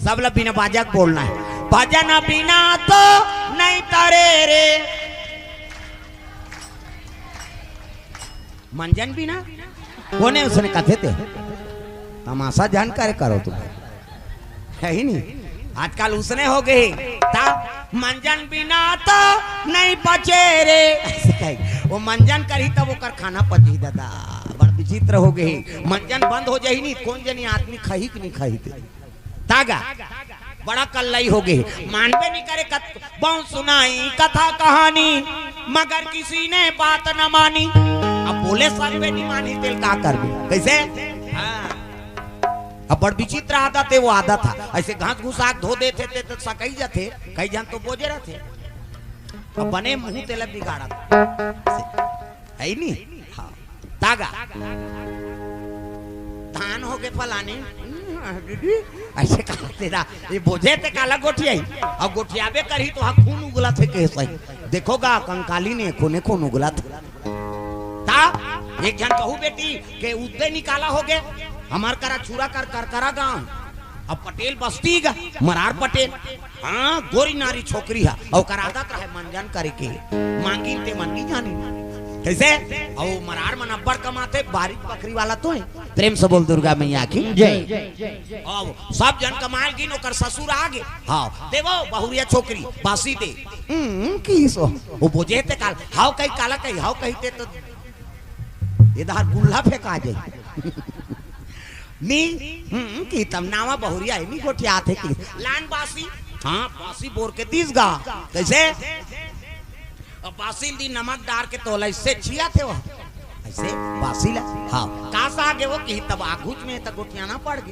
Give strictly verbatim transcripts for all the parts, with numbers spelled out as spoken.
तबला बिना बाजा के बोलना हे। भजन बिना तो नहीं तरे रे। मंजन बिना? कोने उसने कथे ते? तमाशा जान करे करो तुम। हे ही नहीं। आजकल उसने हो गए। ता मंजन बिना तो नहीं पचे रे। ऐसे कही। वो मंजन करही तब ओकर खाना पची दादा। बड़ विचित्र हो गए। मंजन बंद हो जाही नहीं, कोन जनी आदमी खही कि नहीं खही ते। तागा, बड़ा कल्लई हो गए। मानबे नहीं करे कत-, बहुत सुनाई कथा कहानी, मगर किसी ने बात न मानी। अब बोले सब बे नहीं मानी, तेल का करबे? कैसे? हाँ। अब बड़ विचित्र आदत हे, वो आदत हे। ऐसे घास घुसा के धो देथे ते तो सकई जाथे, कई झन तो बोजे रहथे। अब बने मुंह तेला बिगाड़त। हे ही नहीं? हाँ। तागा। धान हो गए फलाने। हम्म, दीदी, ऐसे कहा तेरा, ये बोझे ते काला गोठियाही। अब गोठियाबे करही तो हा खून उगलत हे कहे सही। देखो गा, कंकाली ने खूने खून उगलत हे। ता, एक झन कहू बेटी के उद्दे निकाला हो गए, हमार करा छुरा कर, कर करा गाँव। अब पटेल बस्ती गा, मरार पटेल। हाँ, गोरी नारी छोकरी हे, अउ ओकर आदत रहे मंजन करे के। मांगिन ते मन नहीं जानी। कैसे? अउ मरार मन अब्बड़ कमाथे, बारी बखरी वाला तो हे। प्रेम से बोल दुर्गा मैया की जय। अब सब झन कमाए गिन, ओकर ससुर आ गे। हाँ, देवो बहुरिया छोकरी, बासी दे। हम्म, की सो? वो बोझे ते काल, हाव कही काला कही, हाव कही ते तो इधर गुल्ला फेंका जाए। नी, हम्म, की तब नावा बहुरिया हे, नी गोठियाथे की। लान बासी, हाँ, बासी बोर के दीस गा। कैसे? अब बासी ल दी नमक डार के तोला इससे छिया थे वो। ऐसे बासी ला, हाँ, का साग हे वो की तब आगुच में त गोठियाना पड़ गे।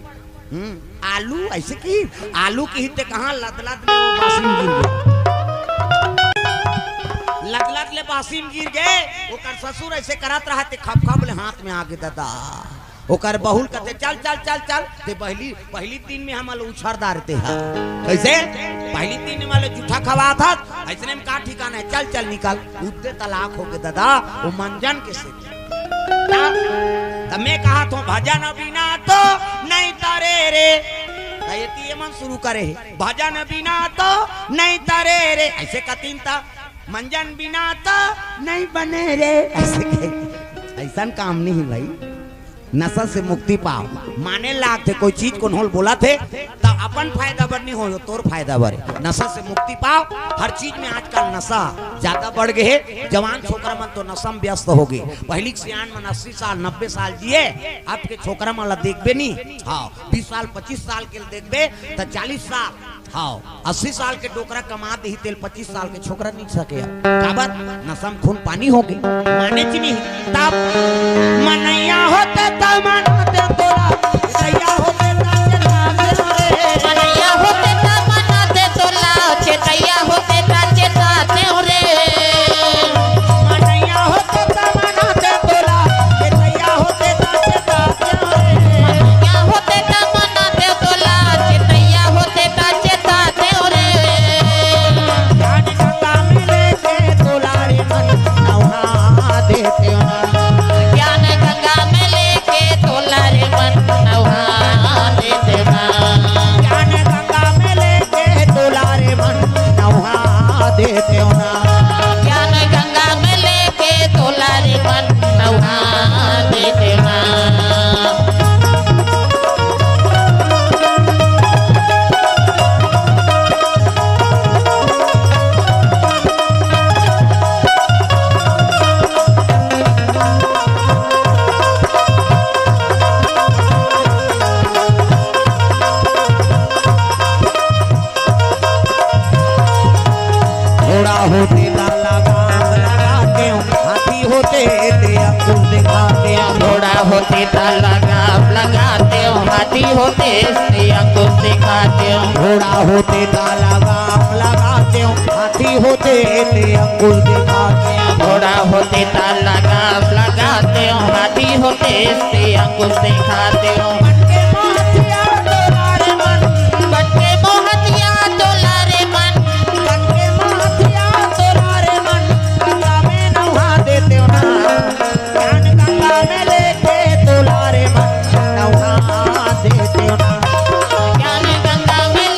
हम्म, आलू ऐसे की, आलू की ते कहाँ लदलद ले वो बासी में गिर गे। लदलद ले बासी में गिर गे, ओकर ससुर ऐसे करत रहा ते खप खप ले हाथ में आ गे दादा। ओकर बहुल कहते, "चल, चल, चल, चल।" ते पहली, पहली दिन में हमला उछार डारते हा। कैसे? पहली दिन में हमला जूठा खवात हा, ऐसने में का ठिकाना हे? चल, चल, निकल। उद्दे तलाक हो गे दादा, वो मंजन के से। त मैं कहा थो, "भजन बिना तो नहीं तरे रे।" त ये ती ये मन शुरू करे हे, "भजन बिना तो नहीं तरे रे।" ऐसे कतिन त, "मंजन बिना तो नहीं बने रे।" ऐसे कहे। ऐसन काम नहीं हे भाई। नशा से मुक्ति पाव। माने लागथे कोई चीज कोनो ल बोलथे, त अपन फायदा बर नहीं हो, तोर फायदा बर हे। नशा से मुक्ति पाव। हर चीज में आजकल नशा ज्यादा बढ़ गे हे। जवान छोकरा मन तो नशा में व्यस्त हो गे। पहली के सियान मन अस्सी साल, नब्बे साल जिए, अब के छोकरा मन ला देखबे नहीं। हाँ, बीस साल, पच्चीस साल के देखबे त चालीस साल, हाँ, अस्सी साल के डोकरा कमा देही तेल पच्चीस साल के छोकरा नहीं सके। काबर? नशा में खून पानी हो गे, माने च नहीं। तब मनैया होते त मनाते तोला, चेतैया होते त चेताते रे। मनैया होते त मनाते तोला, चेतैया होते त चेताते रे। मनैया होते त मनाते तोला, चेतैया होते त चेताते रे। मनैया होते त मनाते तोला, चेतैया होते त चेताते रे। ज्ञान गंगा में लेके तोला रे मन नहा देते हो ना। ज्ञान गंगा में लेके तोला रे मन नहा देते हो ना। ज्ञान गंगा में लेके तोला रे मन नहा देते हो ना। ज्ञान गंगा में लेके तोला रे मन नहा देते हो ना। घोड़ा होते त लगाम लगाते हो, हाथी होते ते अंकुश दिखाते हो। घोड़ा होते त लगाम लगाते हो, हाथी होते ते अंकुश दिखाते हो। घोड़ा होते त लगाम लगाते हो, हाथी होते ते अंकुश दिखाते हो। घोड़ा होते त लगाम लगाते हो, हाथी होते ते अंकुश दिखाते हो। बन के मोहतिया तोला रे मन, बन के मोहतिया तोला रे मन, बन के मोहतिया तोला रे मन, गंगा में नहा देते हो ना। ज्ञान गंगा में लेके तोला रे मन, नहा देते हो ना। ज्ञान गंगा में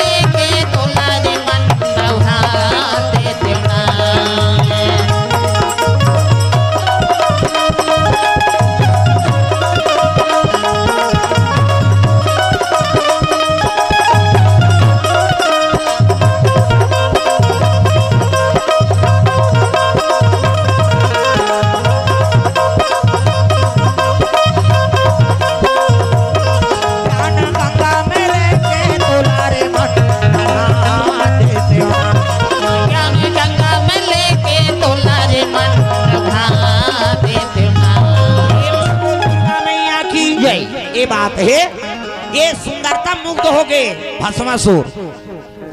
हे, ये सुंदरता मुग्ध हो गए भस्मासुर।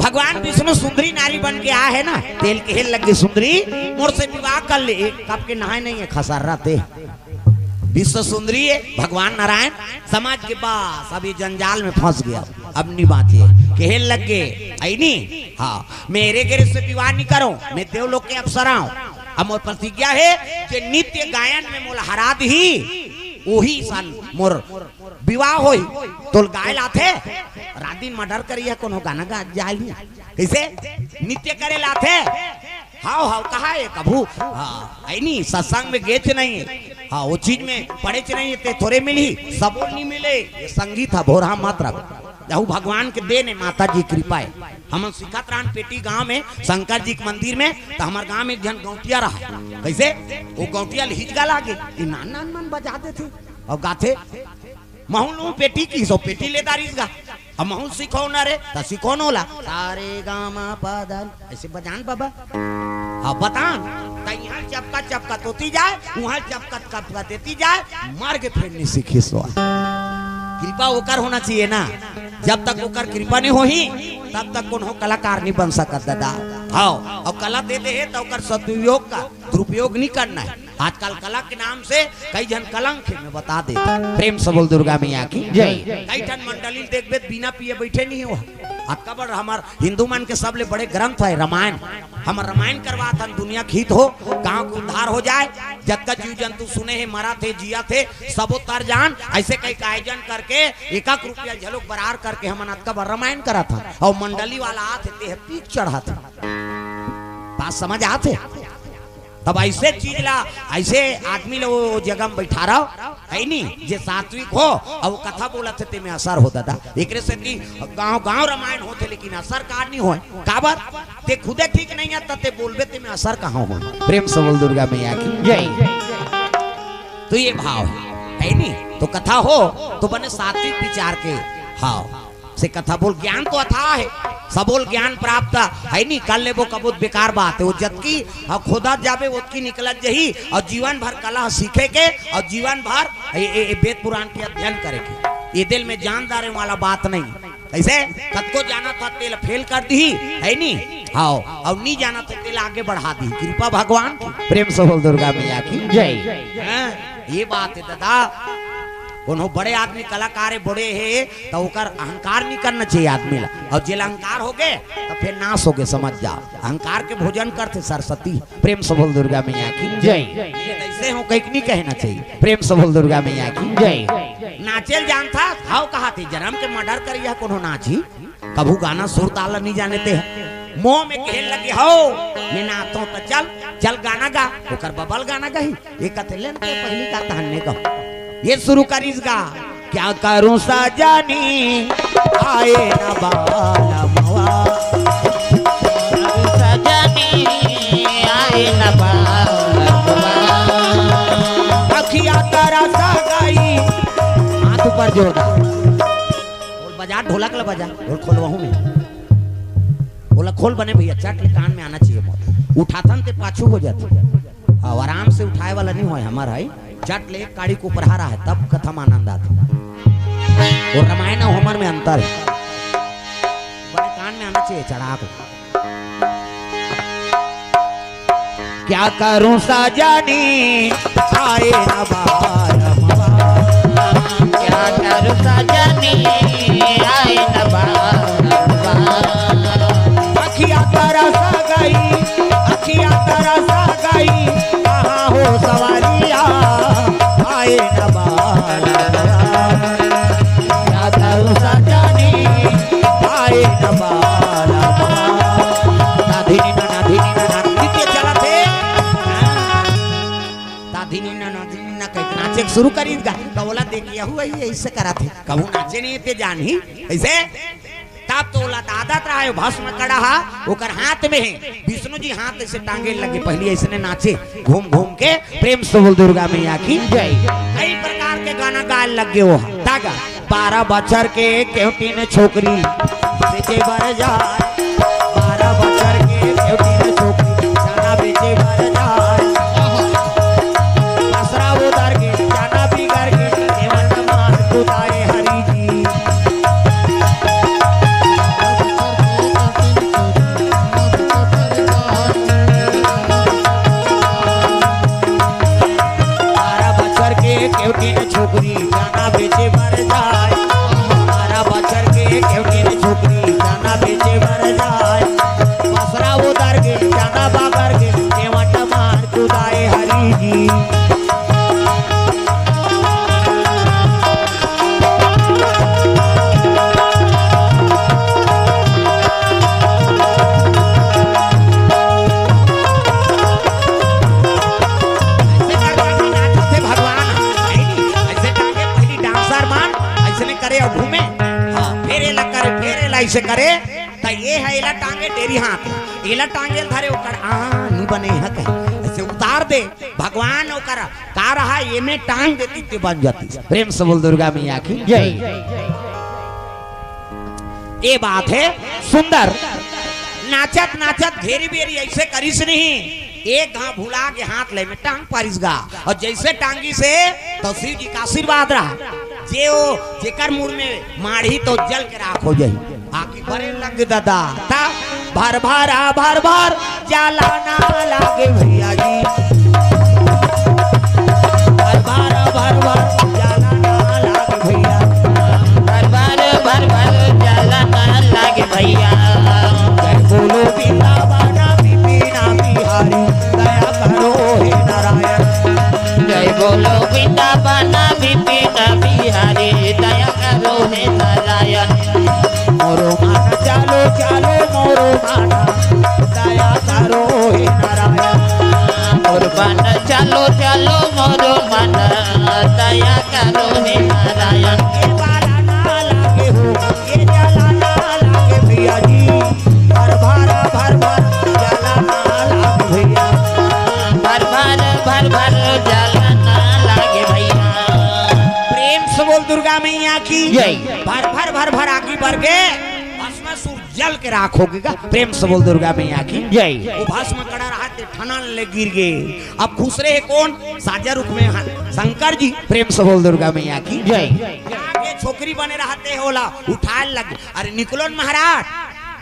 भगवान विष्णु सुंदरी नारी बन के आए है ना, तेला कहे लगे सुंदरी, मोर से विवाह कर ले। कब के नहाए नहीं है, खसर रहते। विश्व सुंदरी है, भगवान नारायण समझ के बस अब ये जंजाल में फंस गया, अब नहीं बाँचे। कहे लगे, ऐ नहीं, हाँ, मैं एरे गेरे से विवाह नहीं करो, मैं देवलोक के अप्सरा हूँ। अब मोर प्रतिज्ञा है कि नित्य गायन में मोला हरा दही, वही साल मोर विवाह होही। तोला गाय लाथे, रात दिन मर्डर करिया, कोनो गाना गा जाय नहीं। कैसे? नित्य करे लाथे। हाव, हाव, कहा है कभू? हाँ, ऐ नहीं, सत्संग में गेच नहीं है। हाँ, वो चीज में पड़ेच नहीं है, ते थोरे मिलही, सबो नहीं मिले। ये संगीत है, भोरहा मत रख। जाहू भगवान के देन है, माता जी कृपा है। हमन सिखत रहन पेटी गांव में, शंकर जी के मंदिर में, तो हमार गांव में एक झन गौंटिया रहा। कैसे? वो गौंटिया ल हिजगा लागे, ये नान नान मन बजा देथे और गाथे। महू लू पेटी की सो पेटी ले दारिस गा। अब महू सिखो ना रे, त सिखो नोला। सारे गामा पादन, ऐसे बजान बाबा। हाँ, बतान। त इहाँ चपका चपका तोती जाए, उहाँ चपका चपका देती जाए, मर के फेर नहीं सीखी सो। कृपा ओकर होना चाहिए ना। जब तक ओकर कृपा नहीं होही, तब तक कोनो कलाकार नहीं बन सकत दादा। हाँ, और कला दे दे है तो ओकर सदुपयोग का, दुरुपयोग नहीं करना है। आजकल कला के नाम से कई झन कलंक है, मैं बता दे। प्रेम से बोल दुर्गा मैया की जय। कई ठन मंडली देखबे त बिना पिए बैठे नहीं हो। अतका बड़ हमर हिंदू मन के सबले बड़े ग्रंथ है रामायण। हम रामायण करवात हन, दुनिया के हित हो, गांव के उद्धार हो जाए। जतका जीव जंतु सुने हे, मरत हे, जियत हे, सबो तर जान। ऐसे कई का आयोजन करके एक एक रुपया झलोक बरार करके हमन अतका बड़ रामायण करत हन। और मंडली वाला आथे, ते ह पीक चढ़त हे। बात समझ आथे? तब ऐसे चीज ला, ऐसे आदमी ला वो जगह में बैठा रहो, है नी, जे सात्विक हो, और वो कथा बोलत हे, ते में असर हो दादा। एकरे से कि गांव गांव रामायण होथे, लेकिन असर का नहीं होय। काबर? ते खुदे ठीक नहीं है, त ते बोलबे, ते में असर कहाँ हो? प्रेम से बोल दुर्गा मैया की जय। तो ये भाव है, है नी? तो कथा हो, तो बने सात्विक विचार के। हाँ, से कथा बोल, ज्ञान तो अथाह है, सबोल ज्ञान प्राप्त है नी, कर लेबो कबूत बेकार बात है। वो जतकी, हाँ, खोदत जाबे, ओतकी निकलत जही, और जीवन भर कला सीखे के, और जीवन भर ये, ये, ये वेद पुराण के अध्ययन करे के। ये दिल में जान डारे वाला बात नहीं। ऐसे कतको जानत ह तेला फेल कर दी, है नी? हाँ, और नहीं जानत ह तेला आगे बढ़ा दी। कृपा भगवान की। प्रेम से बोल दुर्गा मैया की जय। हाँ, ये बात है दादा। कोनो बड़े आदमी कलाकार है, बड़े है, तो ओकर अहंकार नहीं करना चाहिए आदमी ला। और जेला अहंकार हो गए, तो फिर नाश हो गए, समझ जाओ। अहंकार के भोजन करथे सरस्वती। प्रेम से बोल दुर्गा मैया की जय। ये कैसे हो, कहीं नहीं कहना चाहिए। प्रेम से बोल दुर्गा मैया की जय। नाचेल जानथा, हाव कहा थे, जन्म के मर्डर करिया कोनो नाची। कभू गाना सुर ताल नहीं जाने ते। मोह में कहे लगे हो, मैं नाचो तो चल, चल गाना गा। ओकर बबल गाना गाही। ये कथे लेन ते पहली का तहन्ने का। ये शुरू करिस गा। क्या करूं सजनी, आए न बालमवा। सजनी, आए न बालमवा। अखिया तरस गई। हाथ ऊपर जोर दा। बोल बजा, ढोलक ला बजा। बोल खोलवाहूं मैं। बोला खोल बने भैया, चट ले कान में आना चाहिए मोर। उठाथन ते पाछू हो जाथे। हाँ, आराम से उठाए वाला नहीं होय हमर है। चट ले एक काड़ी को ऊपर हारा है, तब कथा में आनंद आथे। और रामायण और हमर में अंतर है। बड़े कान में आना चाहिए चढ़ा के। क्या करूं सजनी, आए न बालमवा। क्या करूं सजनी, आए न बालमवा। अखिया तरस गई, अखिया तरस गई, कहाँ हो सवरिया, आए न बालमवा। क्या करूं सजनी, आए न बालमवा। नाधिनी ना, नाधिनी ना, नाधिनी के चलत हे। नाधिनी ना, नाधिनी ना कह के नाचे के शुरू करिस गा। त ओला देख यहू वही ऐसे करत हे। कहूँ नाचे नहीं ते जानही। ऐसे तब तो ओला दादत रहा है, भस्म कड़ा हा, ओकर हाथ में है। विष्णु जी हाथ ऐसे टांगे लगे, पहले ऐसने नाचे, घूम घूम के। प्रेम से बोल दुर्गा मैया की जय। कई प्रकार के गाना गाए लग गए वो। तागा, बारह बछर के केवटिन छोकरी बेचे बर जाए, बारह बछर के केवटिन छोकरी चना बेचे बर जाए। पसरा उतर के चना बिगड़ के, केवट मार कुदाए हरी से करे, त ये है एला टांगे डेरी हाथ, एला टांगे ल धरे ओकर आ नी बने है कहे, ऐसे उतार दे। भगवान ओकर का रहा, ये में टांग देती ते बन जाती। प्रेम से बोल दुर्गा मैया की जय। ये बात है सुंदर। नाचत नाचत घेरी बेरी ऐसे करिस नहीं, एक घाव भुला के हाथ ले में टांग पारिस गा, और जैसे टांगी से तो शिव जी का आशीर्वाद रहा, जे ओ जेकर मुड़ में माढ़ी तो जल के राख हो जाई। आकी बरे लग दादा ता भर भरा भर भर जाला ना लागे भैया जी। भर भरा भर भर जाला ना लागे भैया। भर भर भर भर जाला ना लागे भैया। जय बोलो वृंदावन बिपिन बिहारी, दया करो हे नारायण। जय बोलो वृंदावन बिपिन बिहारी, दया करो हे नारायण। मोरो मन चालो चालो मोरो मन, दया करो हे नारायण। मोरो मन चालो चालो मोरो मन, दया करो हे नारायण। ये बाला ना लागे हो, ये जाला ना लागे भैया जी। भर भरा भर भर जाला ना लागे भैया। भर भर भर भर जाला ना लागे भैया। प्रेम से बोल दुर्गा मैया की जय। भर भर भर भर आगी भर के भस्मासुर जल के राख हो गे गा। प्रेम से बोल दुर्गा मैया की जय। वो भस्म कड़ा रहा ते ठनन ले गिर गे। अब खुसरे हे कौन? साजा रूप में हा-, शंकर जी। प्रेम से बोल दुर्गा मैया की जय। आगे छोकरी बने रहा ते ओला उठाए लग, अरे निकलो न महाराज,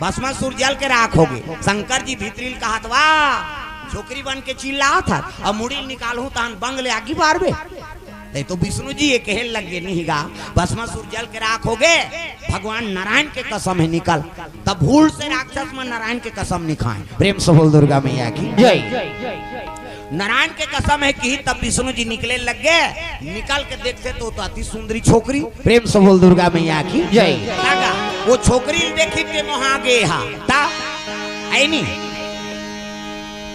भस्मासुर जल के राख हो गे। शंकर जी भीतरी ल कहत वा, छोकरी बन के चिल्लात हस, अब मुड़ी ल निकालहूं तहन बंग ले आगी बारबे। ते तो विष्णु जी ये कहे लग गे, नहीं गा, भस्मासुर जल के राख हो गे, भगवान नारायण के कसम है निकल। तब भूल से राक्षस मन नारायण के कसम नहीं खाए। प्रेम से बोल दुर्गा मैया की जय। नारायण के कसम है कि तब विष्णु जी निकले लग गे, निकल के देखते तो, तो अति सुंदरी छोकरी। प्रेम से बोल दुर्गा मैया की जय। लगा, वो छोकरी देखी के मोहा गे हा, ता, ऐनी।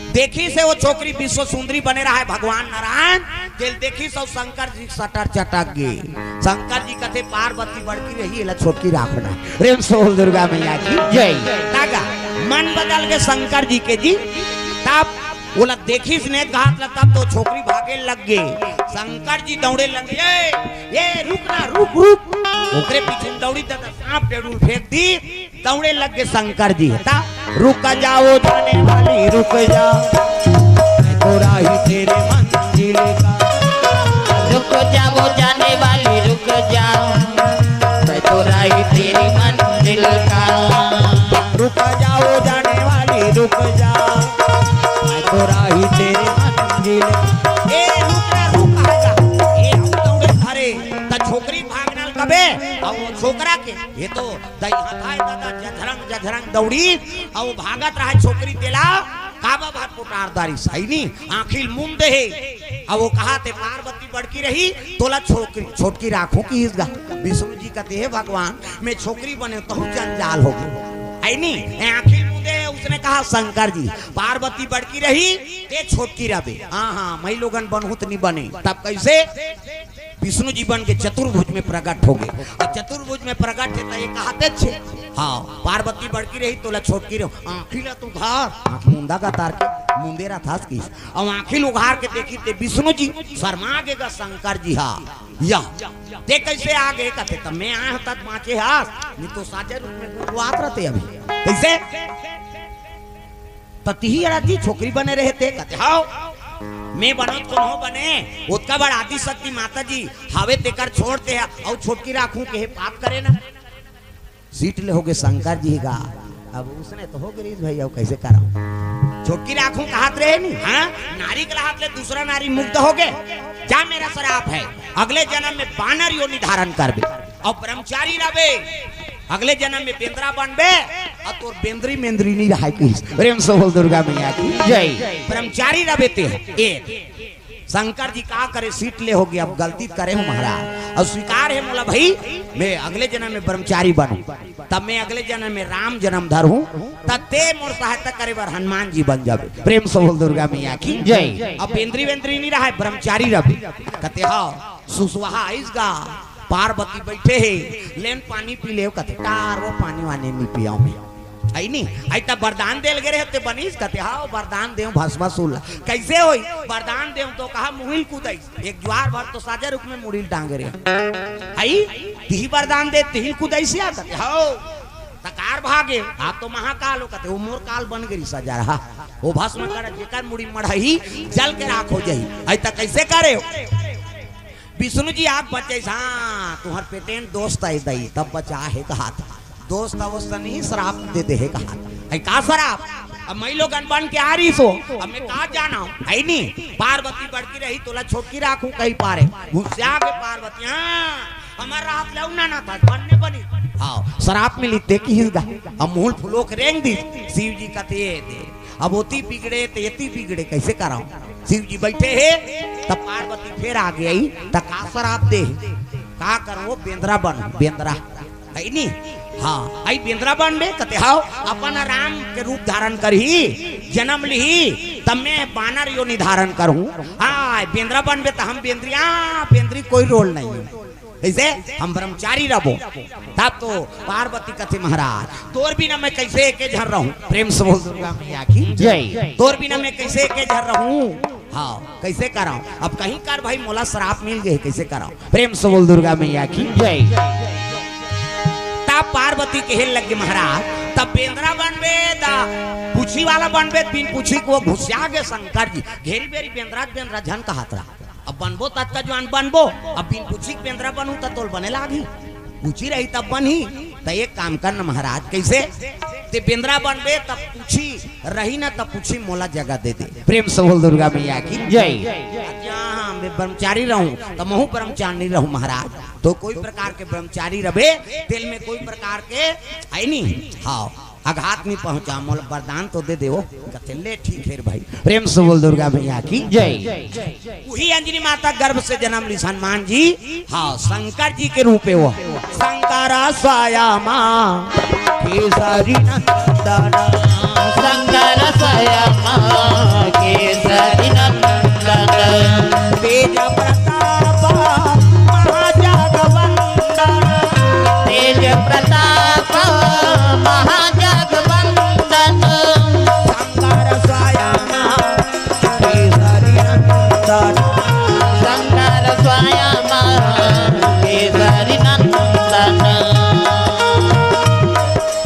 देखिस हे वो छोकरी विश्व सुंदरी बने रहा है भगवान नारायण, तेल देखिस हे शंकर जी सटर चटक गे। शंकर जी कथे पार्वती बड़की रही, एला छोटकी राखना। प्रेम से बोल दुर्गा मैया की जय। तागा मन बदल गे शंकर जी के जी। तब ओला देखिस नेत घात ला, तब तो छोकरी भागे लग गे। शंकर जी दौड़े लग गे, ए, ए, रुक ना, रुक, रुक। ओकरे पीछे दौड़ी त सांप डेड़ूल फेंक दी। दौड़े लग गे शंकर जी, ता, रुक जाओ जाने वाली, रुक जाओ, मैं तो राही तेरे मंजिल का। रुक जाओ जाने वाली, रुक जाओ, मैं तो राही तेरी मंजिल का। रुक जाओ जाने वाली, रुक जाओ, मैं तो राही तेरी मंजिल। ए, रुक ना, रुक, आएगा। ए, हम दौड़े धरे, त छोकरी भागना कबे, अउ छोकरा के, ये तो दई हथाय दादा जझरंग जझरंग दौड़ी, अउ भागत रहा छोकरी तेला, काबा भात पोटार दारी सही नी, आँखी ल मुंद दे हे। अब वो कहा ते पार्वती बड़की रही, तोला छोकरी, छोटकी राखूं किहिस गा। विष्णु जी कथे, हे भगवान, मैं छोकरी बने तहु जंजाल हो गे। है नी, ए आँखी ल मुंदे हे, उसने कहा शंकर जी, पार्वती बड़की रही, ते छोटकी रबे। हाँ, हाँ, मई लोगन बनहूं त नी बने। तब कैसे? विष्णु जी बन के चतुर्भुज में प्रकट हो गे। अउ चतुर्भुज में प्रकट हे त ये कहाते छे, हाँ, पार्वती बड़की रही तोला छोटकी रहो। आँखी ला तू घर, आँख मुंदा का तार के, मुंदे रहा थास किस। अउ आँखी ल उघार के देखी ते विष्णु जी शर्मा गे गा शंकर जी हा। या, ते कैसे आ गे कथे, त मैं आए हूँ तब बाँचे हस, नी तो साजे रूप में गुरुआत रहते अभी। कैसे? त तिही अड़ा जी छोकरी बने रहे ते, कथे, "हाव, मैं बनों त कोनो बने, ओतका बड़ आदि शक्ति माता जी हावे तेकर छोड़ ते हा, अउ छोटकी राखूं के हे पाप करे ना।" सीट ले हो गे शंकर जी गा, अब उसने तो हो गे रीस भाई, अब कैसे करा? छोटकी राखूं कहात रहे नी, हाँ? नारी के हाथ ले दूसरा नारी मुक्त हो गे, जा मेरा श्राप है, अगले जन्म में बानर योनि धारण करबे। अउ ब्रह्मचारी रबे, अगले जन्म में बेंदरा बनबे, अउ तोर बेंदरी मेंदरी नी रहाय किहिस। प्रेम से बोल दुर्गा मैया की जय। ब्रह्मचारी रबे ते, ए, शंकर जी का करे, सीट ले हो गे, अब गलती करे हूँ महाराज, अउ स्वीकार हे मोला भाई, मैं अगले जन्म में ब्रह्मचारी बनूं, तब मैं अगले जन्म में राम जन्म धरहूं, तब ते मोर सहायता करे बर हनुमान जी बन जाबे। प्रेम से बोल दुर्गा मैया की जय। अब बेंदरी वेंदरी नी रहाय, ब्रह्मचारी रबे। कथे, हाँ, सुसवाहा आइस गा, पार्वती बइठे हे, लेन पानी पी लेव कथे, "टार वो पानी वानी नी पियाव मैं।" हइ नी, हइ त बरदान देल गे रहे, ते बनिस कथे, "हाँ, बरदान देव भस्मासुर ला।" कइसे होई? बरदान देव तो कहा मुहिल कूदइस, एक जुआर भर तो साजा रुख में मुड़ी ल टांगे रहे। हइ, तिही बरदान दे, तिही ल कूदइस या कथे, "हव।" त कार भागे, आप तो महाकाल हो कथे, "वो मोर काल बन गे रहिस हजार, हाँ। वो भस्म कर जेकर मुड़ी मढ़ही, जल के राख हो जाही।" हइ त कइसे करे? विष्णु जी आग बचाइस, "हाँ, तुहर पेटेंट दोस्त आय दई, तब बचा हे कहात। दोस्त अवस्त नहीं, श्राप दे दे हे कहात।" हइ का श्राप? अब मइलोगन बन के आ रहिस हो, अब मैं का जानव, हइ नी? पार्वती बड़की रही, तोला छोटकी राखूं कहि पारे। गुस्सा के पार्वती, "हाँ, हमर रात लौना ना था, बनने बनी।" हाँ, श्राप मिलिस ते किहिस गा। अब मुंह ल फुलो के रेंग दिस, शिव जी कथे, "ए दे।" अब ओती बिगड़े त एती बिगड़े, कइसे करव? शिव जी बइठे हे, त पार्वती फेर आगे आही, त का श्राप दे हे? का करव? बेंदरा बन, बेंदरा। हइ नी? हाँ, हइ बेंदरा बनबे, कथे, "हव।" अपन राम के रूप धारण करही, जनम लिही, तब मैं बानर योनि धारण करहूं। हाँ, बेंदरा बनबे, त हम बेंदरी, हाँ, बेंदरी कोई रोल नहीं हे। कइसे? हम ब्रह्मचारी रहिबो। तब तो पार्वती कथे, "महाराज, तोर बिना मैं कइसे एके झन रहूं?" प्रेम से बोल दुर्गा मैया की जय। "तोर बिना मैं कइसे एके झन रहूं?" हाँ, कइसे करव? अब कहीं कर भाई, मोला श्राप मिल गे, कइसे करव? प्रेम से बोल दुर्गा मैया की जय। तब पार्वती कहे लगे, "महाराज, तब बेंदरा बनबे, त पूछी वाला बनबे, बिन पूछी के वो घुसिया गे शंकर जी।" घेरी बेरी बेंदरा, बेंदरा झन कहत रहा। अब बनबो ततका जुवान बनबो, अब बिन पूछी के बेंदरा बनहूं त तोल बने लागही, पूछी रही तब बनही। त एक काम कर न महाराज, कइसे? ते बेंदरा बनबे तब पूछी रही न, तब पूछी मोला जगह दे दे। प्रेम से बोल दुर्गा मैया की जय। अच्छा, हाँ, मैं ब्रह्मचारी रहूं त महूं ब्रह्मचारी रहूं महाराज, तो कोई प्रकार के ब्रह्मचारी रहिबे, तेल में कोई प्रकार के हइ नी। हाँ, आघात नहीं पहुंचा, मोला वरदान तो दे देवो। कथे, "ले ठीक हे भाई।" प्रेम से बोल दुर्गा मैया की जय। उही अंजनी माता गर्भ से जनम लिस हनुमान जी, हाँ, शंकर जी के रूप हे वो। शंकर स्वयं केसरी नंदन। शंकर स्वयं केसरी नंदन। तेज प्रताप महाजगवंदन। तेज प्रताप महाजगवंदन। शंकर स्वयं केसरी नंदन। शंकर स्वयं केसरी नंदन।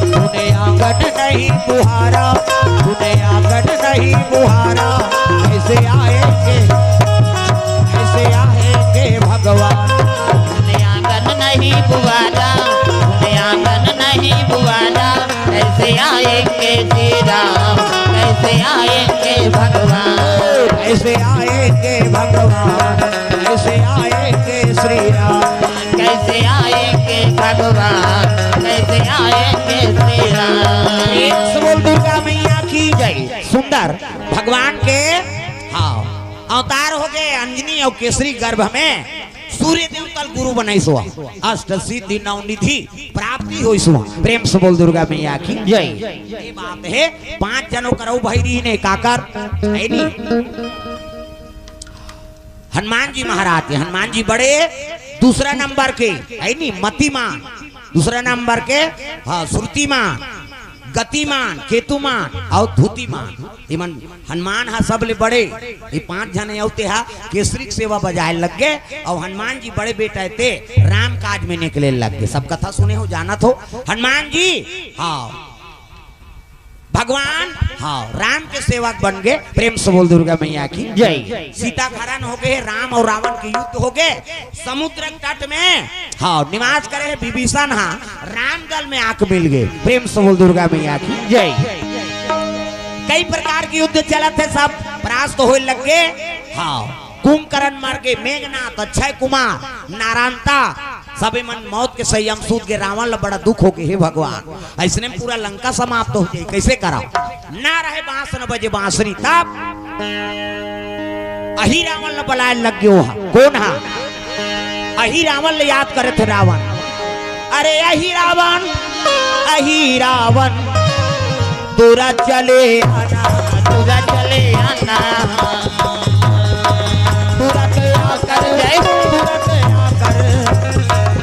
तूने आंगन नहीं बुहारा, तूने आंगन नहीं बुहारा, कैसे आएंगे, कैसे आएंगे भगवान? तूने आंगन नहीं बुहारा, तूने आंगन नहीं बुहारा, कैसे आएंगे श्री राम, कैसे आएंगे भगवान? कैसे आएंगे भगवान, कैसे आएंगे श्री राम? कैसे आएंगे भगवान, कैसे आएंगे श्री राम? प्रेम से बोल दुर्गा मैया की जय। सुंदर भगवान के, हाँ, अवतार हो गे अंजनी अउ केसरी गर्भ में। सूर्य देव कल गुरु बनाइस हवय, अष्ट सिद्धि नौ निधि प्राप्ति होइस हवय। प्रेम से बोल दुर्गा मैया की जय। ये बात हे, पांच जनों करऊ भैरी ने काकर, हइ नी? हनुमान जी महाराज के, हनुमान जी बड़े दूसरा नंबर के, हइ नी, मतिमान, दूसरा नंबर के, हाँ, श्रुतिमान, गतिमान, केतुमान अउ धुतिमान। इमन हनुमान हा सबले बड़े, ये पांच झन अउ ते हा केसरी के सेवा बजाए लग गे, अउ हनुमान जी बड़े बेटा हे ते राम काज में निकले लग गे। सब कथा सुने हो, जानत हो हनुमान जी, हाँ। भगवान, हाँ, राम के सेवक बन गे। प्रेम से बोल दुर्गा मैया की जय। सीता हरण हो गे, राम अउ रावण के युद्ध हो गे, समुद्र तट में, हाँ, निवास करे हे विभीषण, हाँ, राम गल में आके मिल गे। प्रेम से बोल दुर्गा मैया की जय। कई प्रकार के युद्ध चलत हे, सब परास्त होए लग गे। हाँ, कुंभकर्ण मर गे, मेघनाथ, अक्षय कुमार, नारायणता, सबे मन मौत के संयम सूत गे। रावण ला बड़ा दुख हो गे, हे भगवान, अइसने में पूरा लंका समाप्त हो जाए, कइसे करव? ना रहे बांस न बजे बांसुरी, तब अही रावण ला बलाए लग गयो हा। कोन हा? अही रावण ला याद करे थे रावण। अरे अही रावण, अही रावण, दूरा चले आना, दूरा चले आना। तुरंत आकर, जय हो। तुरंत आकर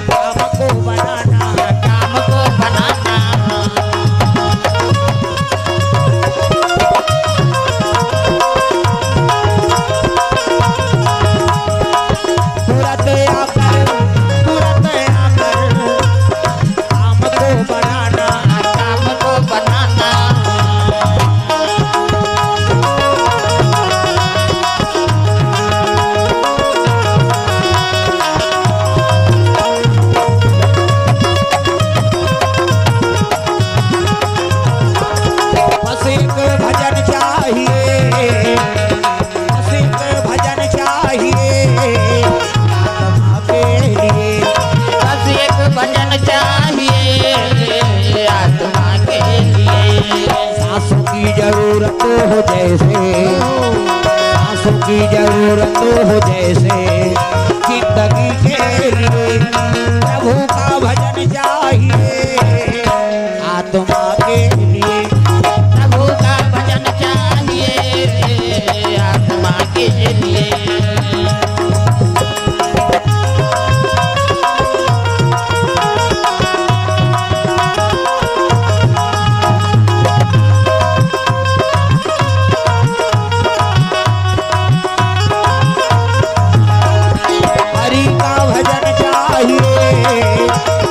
की जरूरत हो जैसे, आंसू की जरूरत हो जैसे, जिंदगी के लिए प्रभु का भजन चाहिए, आत्मा के लिए। प्रभु का भजन चाहिए, आत्मा के लिए। हरि का भजन चाहिए,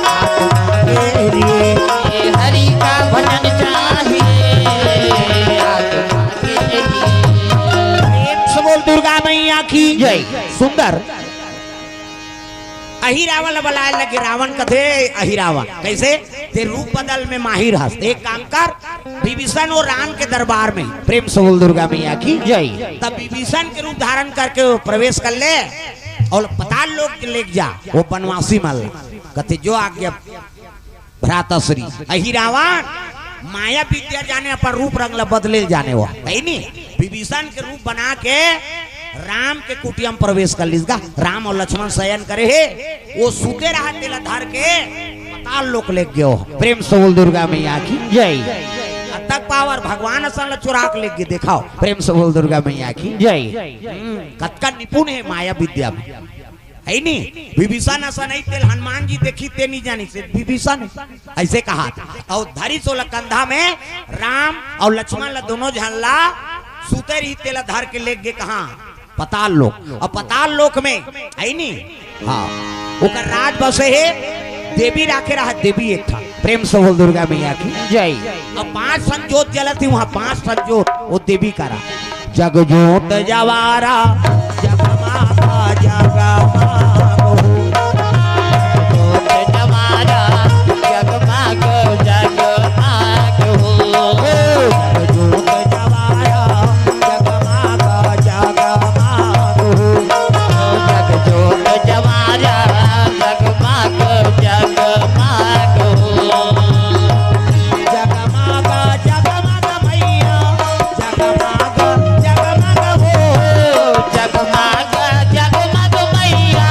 आत्मा के लिए। हरि का भजन चाहिए, आत्मा के लिए। प्रेम से बोल दुर्गा मैया की जय। सुंदर। अहिरावण ला बलाए लगे, रावण कथे, "अहिरावण, कैसे? ते रूप बदल में माहिर हस, एक काम कर, विभीषण और राम के दरबार में।" प्रेम से बोल दुर्गा मैया की जय। तब विभीषण के रूप धारण करके वो प्रवेश कर ले और पाताल लोक के लेके जा, वो बनवासी मन ला। कथे, "जो आज्ञा भ्राताश्री।" अहिरावण माया विद्या जाने, अपन रूप रंग ला बदले जाने, वो है नी। विभीषण के रूप बना के राम के कुटिया में प्रवेश कर लिस गा। राम और लक्ष्मण शयन करे हे, वो सुते रहा, तेला धर के पाताल लोक ले गयो। प्रेम से बोल दुर्गा मैया की जय। अतक पावर भगवान असन ला चुरा के ले गए, देखाओ। प्रेम से बोल दुर्गा मैया की जय। हम्म, कतका निपुण है माया विद्या में, है नी? विभीषण असन नहीं, तेल हनुमान जी देखी, ते नहीं जानी से विभीषण है। ऐसे कहा था। और धरी सोला कंधा में राम और लक्ष्मण ला, दोनों झन ला सुते रही, तेला धर के ले गए कहाँ? पाताल लोक। और पाताल लोक में, है नी? हाँ, ओकर राज बसे हे, देवी राखे रहा, देवी एक ठा। प्रेम से बोल दुर्गा मैया की जय। अब पांच ठन जोत जलत ही वहाँ, पांच ठन जोत वो देवी करा। जग जोत जवारा, जगमागा जगमाग हो। जग जोत जवारा, जगमाग जगमाग हो। जग जोत जवारा, जगमागा जगमाग हो। जग जोत जवारा, जगमाग जगमाग हो। जगमागा जगमाग मैया, जगमाग जगमाग हो। जगमाग जगमाग मैया,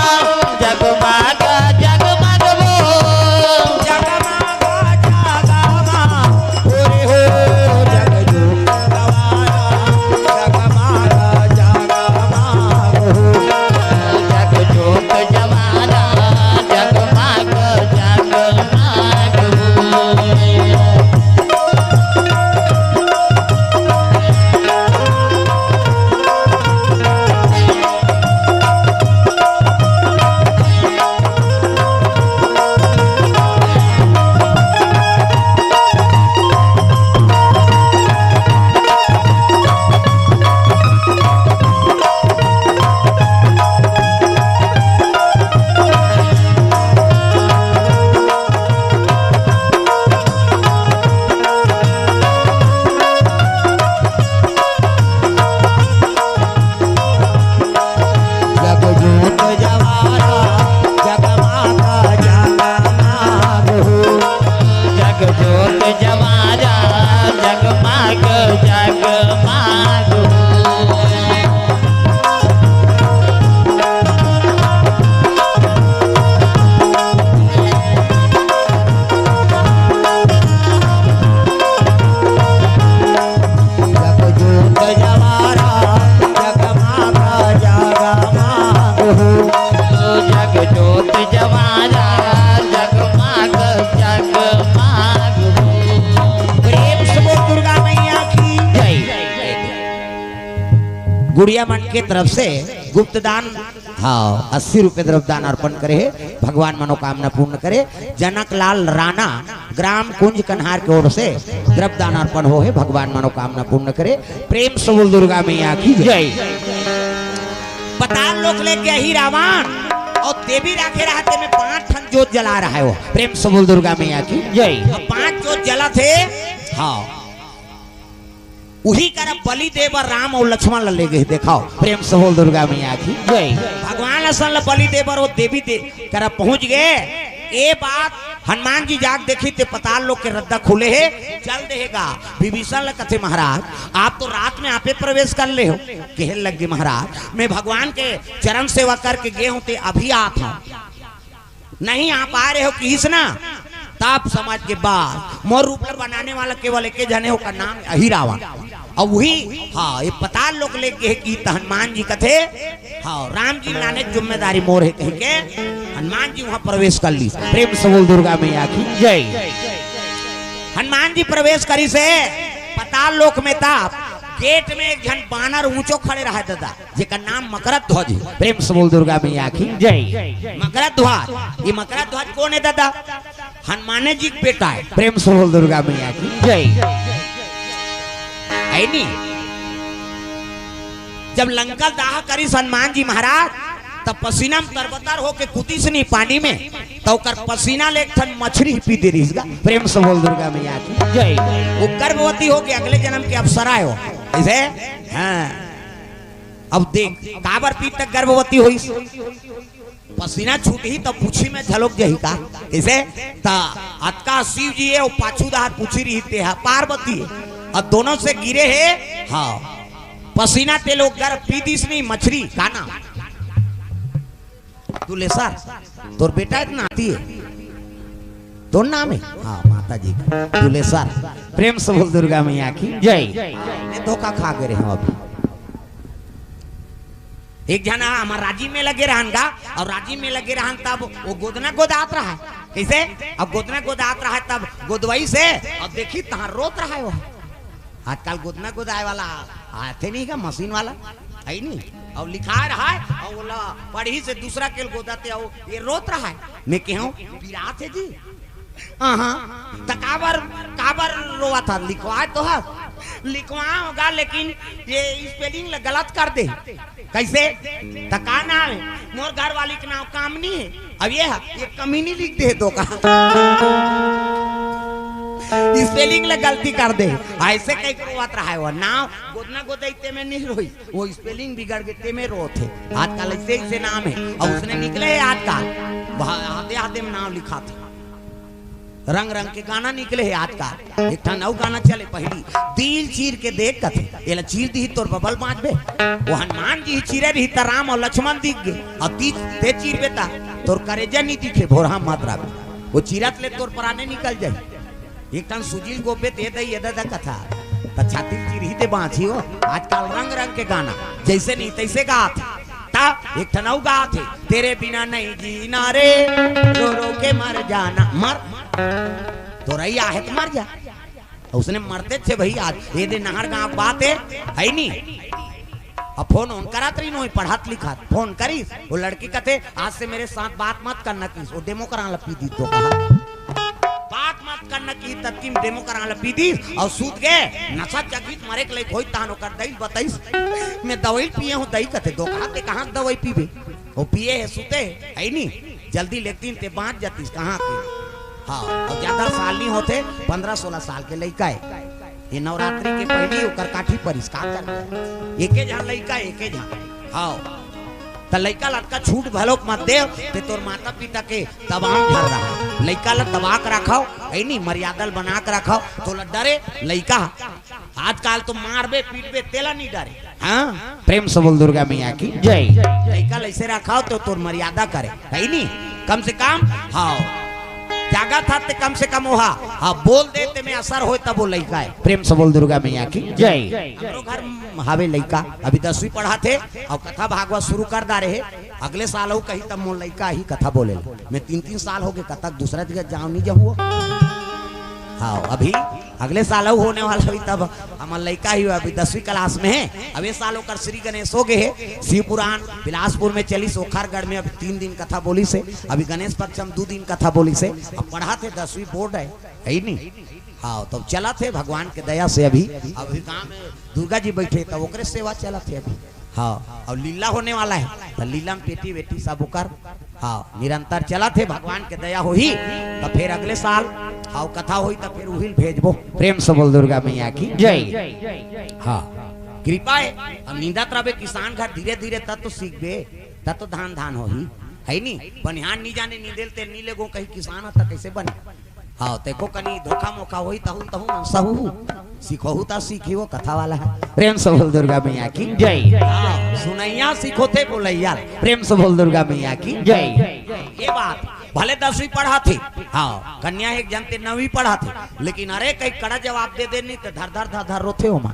जगमाग जगमाग हो। जगमाग जगमाग हो रे हो, जग जोत जवारा, जगमाग जगमाग हो। जग जोत जवारा, जगमाग जगमाग हो। जग जोत जवारा, जगमाग जगमाग हो। जग जोत जवारा, जगमाग जगमाग हो। जग जोत जवारा, जगमाग जगमाग हो। जग जोत जवारा, जगमाग जगमाग हो। प्रेम से बोल दुर्गा मैया की जय। गुड़िया मन के तरफ से गुप्त दान, हाँ, अस्सी रुपये द्रव्य दान अर्पण करे हे, भगवान मनोकामना पूर्ण करे। जनक लाल राणा, ग्राम कुंज कन्हार के ओर से द्रव्य दान अर्पण हो हे, भगवान मनोकामना पूर्ण करे। प्रेम से बोल दुर्गा मैया की जय। पाताल लोक ले गया ही रावण और देवी राखे रहा, ते में पांच ठन जोत जला रहा है वो। प्रेम से बोल दुर्गा मैया की जय। अब पांच जोत जला थे, हाँ, उही करा बलि दे बर राम और लक्ष्मण ला ले गए। देखाओ, प्रेम से बोल दुर्गा मैया की जय। भगवान असन ला बलि दे बर वो देवी दे करा पहुंच गए। ये बात हनुमान जी जाग देखी ते पताल लोक के रद्दा खुले हे, चल देहेगा। विभीषण ल कथे, महाराज, आप तो रात में आपे प्रवेश कर ले हो। कहे लगे, महाराज, मैं भगवान के चरण सेवा करके गे हों ते अभी आत हों। नहीं, आप आ रहे हो किहिस ना, तब समझ के बाद मोर रूप ल बनाने वाला केवल एके झने, ओकर नाम अही रावण। अउ उही, हाँ, ये पताल लोक ले गे हे कि त हनुमान जी कथे, हाँ, राम जी लाने के जिम्मेदारी मोर हे कहिके हनुमान जी वहां प्रवेश कर लिस। प्रेम से बोल दुर्गा मैया की जय। हनुमान जी प्रवेश करिस हे पताल लोक में, तब गेट में एक झन बानर ऊंचो खड़े रहय ददा, जेकर नाम मकरत ध्वज हे। प्रेम से बोल दुर्गा मैया की जय। मकरत ध्वज, ये मकरत ध्वज कोन हे ददा? हनुमाने जी के बेटा हे। प्रेम से बोल दुर्गा मैया की जय। हे नी, जब लंका दाह करिस हनुमान जी महाराज, तब पसीना में तरबतर होके कूदिस नी पानी में, त ओकर पसीना ले एक ठन मछरी पी दे रिहिस गा। प्रेम से बोल दुर्गा मैया की जय। वो गर्भवती होके अगले जन्म के अप्सरा हो। ऐसे, हाँ। अब देख, काबर पीत तक गर्भवती होइस? पसीना छूटही त पूछी में झलक जही का? कइसे? त अतका शिव जी हे, अउ पाछू डहर पूछी रहिथे हा पार्वती हे, अउ दोनों से गिरे हे। हाँ, पसीना तेल ओ गर्भ पी दिस नी मछरी। का नाम? दुलेसर। तोर बेटा हे त नाती हे? तोर नाम हे? हाँ, माता जी का दुलेसर। प्रेम से बोल दुर्गा मैया की जय। मैं धोखा खा गे रहेंव अभी। एक झन हमर राजिम में लगे रहन गा, अउ राजिम में लगे रहन तब वो गोदना गोदात रहय। कइसे? अब गोदना गोदात रहय तब गोदवइस हे, अउ देखिस तहाँ रोत रहय वो। आजकल गोदना गोदाय वाला आथे नहीं का, मशीन वाला, हे नी? अउ लिखाय रहय, अउ ओला पढ़िस हे दूसरा के ल गोदत हे, अउ ये रोत रहय। मैं कहेंव, पिरात हे जी? हाँ, त काबर, काबर रोवत हस? लिखवाय तो हस, लिखवाय हों गा, लेकिन ये spelling ल गलत कर दे। कइसे? त का नाम हे? मोर घरवाली के नाम कामनी हे। अब ये ह, ये कमीनी लिख दे हे तो का? Spelling ल गलती कर दे। अइसे कहिके रोवत रहय वो। नाम गोदना गोदई तेमे नहीं रोइस, वो spelling बिगड़ गे तेमे रोत हे। आजकल अइसे अइसे नाम हे, अउ ओइसने निकले हे आजकल। हाथे हाथे में नाम लिखाथे। रंग रंग के गाना निकले हे आजकल। एक ठन अउ गाना चले पहिली, दिल चीर के देख कथे, एला चीर दिही तोर बबल बांचबे। वो हनुमान जी चीरे रहिस त राम अउ लक्ष्मण दिख गे, अउ ती ते चीरबे त तोर करेजा नी दिखे, भोरहा मत रह। वो चीरत ले तोर पराने निकल जाही। एक ठन सुजील गोपे ते दई ए ददा कथा, त छाती चीरही ते बांचही हो। आजकल रंग रंग के गाना, जइसे नहीं तइसे गात। त एक ठन अउ गात हे, तेरे बिना नहीं जीना रे, रो रो के मर जाना, मर। तोरई आहे त मर जा। ओइसने मरते थे भई आज, ये दे नहर गांव बात हे, हे नी? अब फोन ओन करत रहिन, ओही पढ़त लिखत, फोन करिस, वो लड़की कथे, आज से मेरे साथ बात मत करना किहिस, वो डेमो करा ल पी दिस तो कहा। बात मत करना किहिस, ततकी में डेमो करा ल पी दिस, अउ सूत गे, नशा चघिस, मरे के लइक होइस, तहन ओकर दई ल बतइस, मैं दवई ल पिए हों, दई कथे, तो कहा ते कहाँ के दवई पीबे? वो पिए हे, सूते हे, हे नी? जल्दी लेगतिन ते बांच जातिस, कहाँ के? हाँ, अउ ज्यादा साल नहीं होते, पंद्रह सोलह साल के लइका हे। ये नवरात्रि के पहिली ओकर काठी परिस, का कर दे? एके झन लइका, एके झन। हाँ, त लइका ल अतका छूट घलोक मत दे, ते तोर माता पिता के दबाव झन रहय। लइका ल दबा के रखव, हे नी, मर्यादा ल बना के रखव, तोला डरे लइका। आजकल तो मारबे पीटबे तेला नहीं डरे। हाँ, प्रेम से बोल दुर्गा मैया की जय। लइका ल अइसे रखव त तोर मर्यादा करे, हे नी? कम से कम, हाँ, जागत हे ते कम से कम ओहा, हाँ, बोल दे ते में असर होय तब वो लइका हे। प्रेम से बोल दुर्गा मैया की जय। हमरो घर म हावे लइका, अभी दसवीं पढ़त हे, अउ कथा भागवत शुरू कर डारे हे। अगले साल अउ कही तब मोर लइका ही कथा बोले ल। मैं तीन तीन साल हो गे, कतक दूसरा जगह जांव नहीं जाहूं। हाँ, अभी अगले साल अउ होने वाला होही तब हमर लइका ही अभी दसवीं class में हे। अब ये साल ओकर श्री गणेश हो गे हे, शिव पुराण बिलासपुर में चलिस, ओखरगढ़ में अभी तीन दिन कथा बोलिस हे, अभी गणेश पक्ष में दू दिन कथा बोलिस हे। अब पढ़त हे, दसवीं board हे, हे नी? हाँ, तब चलत हे भगवान के दया से अभी, अभी गांव में दुर्गा जी बइठे, तब ओकरे सेवा चलत हे अभी। हाँ, अउ लीला होने वाला हे, त लीला में पेटी वेटी सब ओकर, हाँ, निरंतर चलत हे। भगवान के दया होही, त फेर अगले साल, हाँ, कथा होही, त फेर उही ल भेजबो। प्रेम से बोल दुर्गा मैया की जय। हाँ, कृपा हे। अब निंदत रहबे किसान घर, धीरे धीरे तब तो सीखबे, तब तो धान धान होही। है नी? बनिहान नी जाने, नी देल तेल नी लेगो, कहीं किसान ह त कैसे बने? हाँ, तेको कनी धोखा मोखा होई, तहु तहु सहु सीखहु त सीखी, वो कथा वाला है। प्रेम से बोल दुर्गा मैया की जय। हाँ, सुनैया सीखो थे बोलैया। प्रेम से बोल दुर्गा मैया की जय। ये बात भले दसवीं पढ़ा थे, हाँ, कन्या एक जनते नवीं पढ़ा थे, लेकिन अरे कहीं कड़ा जवाब दे दे नी तो धर धर धर धर रोथे ओमा।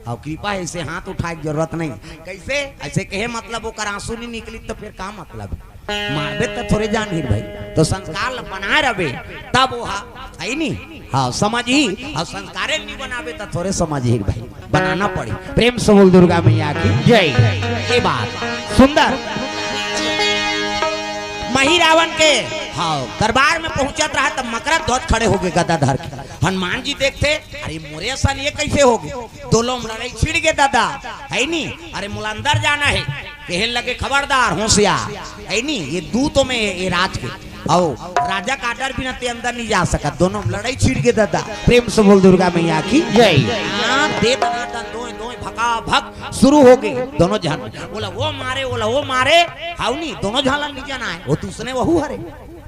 और कृपा है, ऐसे हाथ उठाए के जरूरत नहीं। कैसे? ऐसे कहे मतलब ओकर आंसू नहीं निकली तो फिर का मतलब? मारबे तो थोड़े जान ही भाई, तो संस्कार ल बनाए रहे तब वो हा-, है नी? हाँ, समझ ही। और संस्कारे नहीं बनाबे तो थोड़े समझ ही भाई, बनाना पड़ी। प्रेम से बोल दुर्गा मैया की जय। ये बात सुंदर। मही रावण के, हाँ, दरबार में पहुंचत रहा तब मकरध्वज खड़े हो गए गदा धर के। हनुमान जी देखते, अरे मोरे असन ये कैसे हो गए? दोनों में लड़ाई छिड़ गए दादा, है नी? अरे मोला अंदर जाना है, कहे लगे खबरदार होशियार, है नी? ये दूत में ये राज के, आओ, राजा का आर्डर बिना ते अंदर नहीं जा सकत। दोनों में लड़ाई छिड़ गए दादा। प्रेम से बोल दुर्गा मैया की जय। हाँ, दे दनादन दोए दोए भका भक शुरू हो गए दोनों झन। बोला वो मारे, बोला वो मारे, हाउ नी, दोनों झन ला नहीं जाना है, वो दूसरे वहू हरे।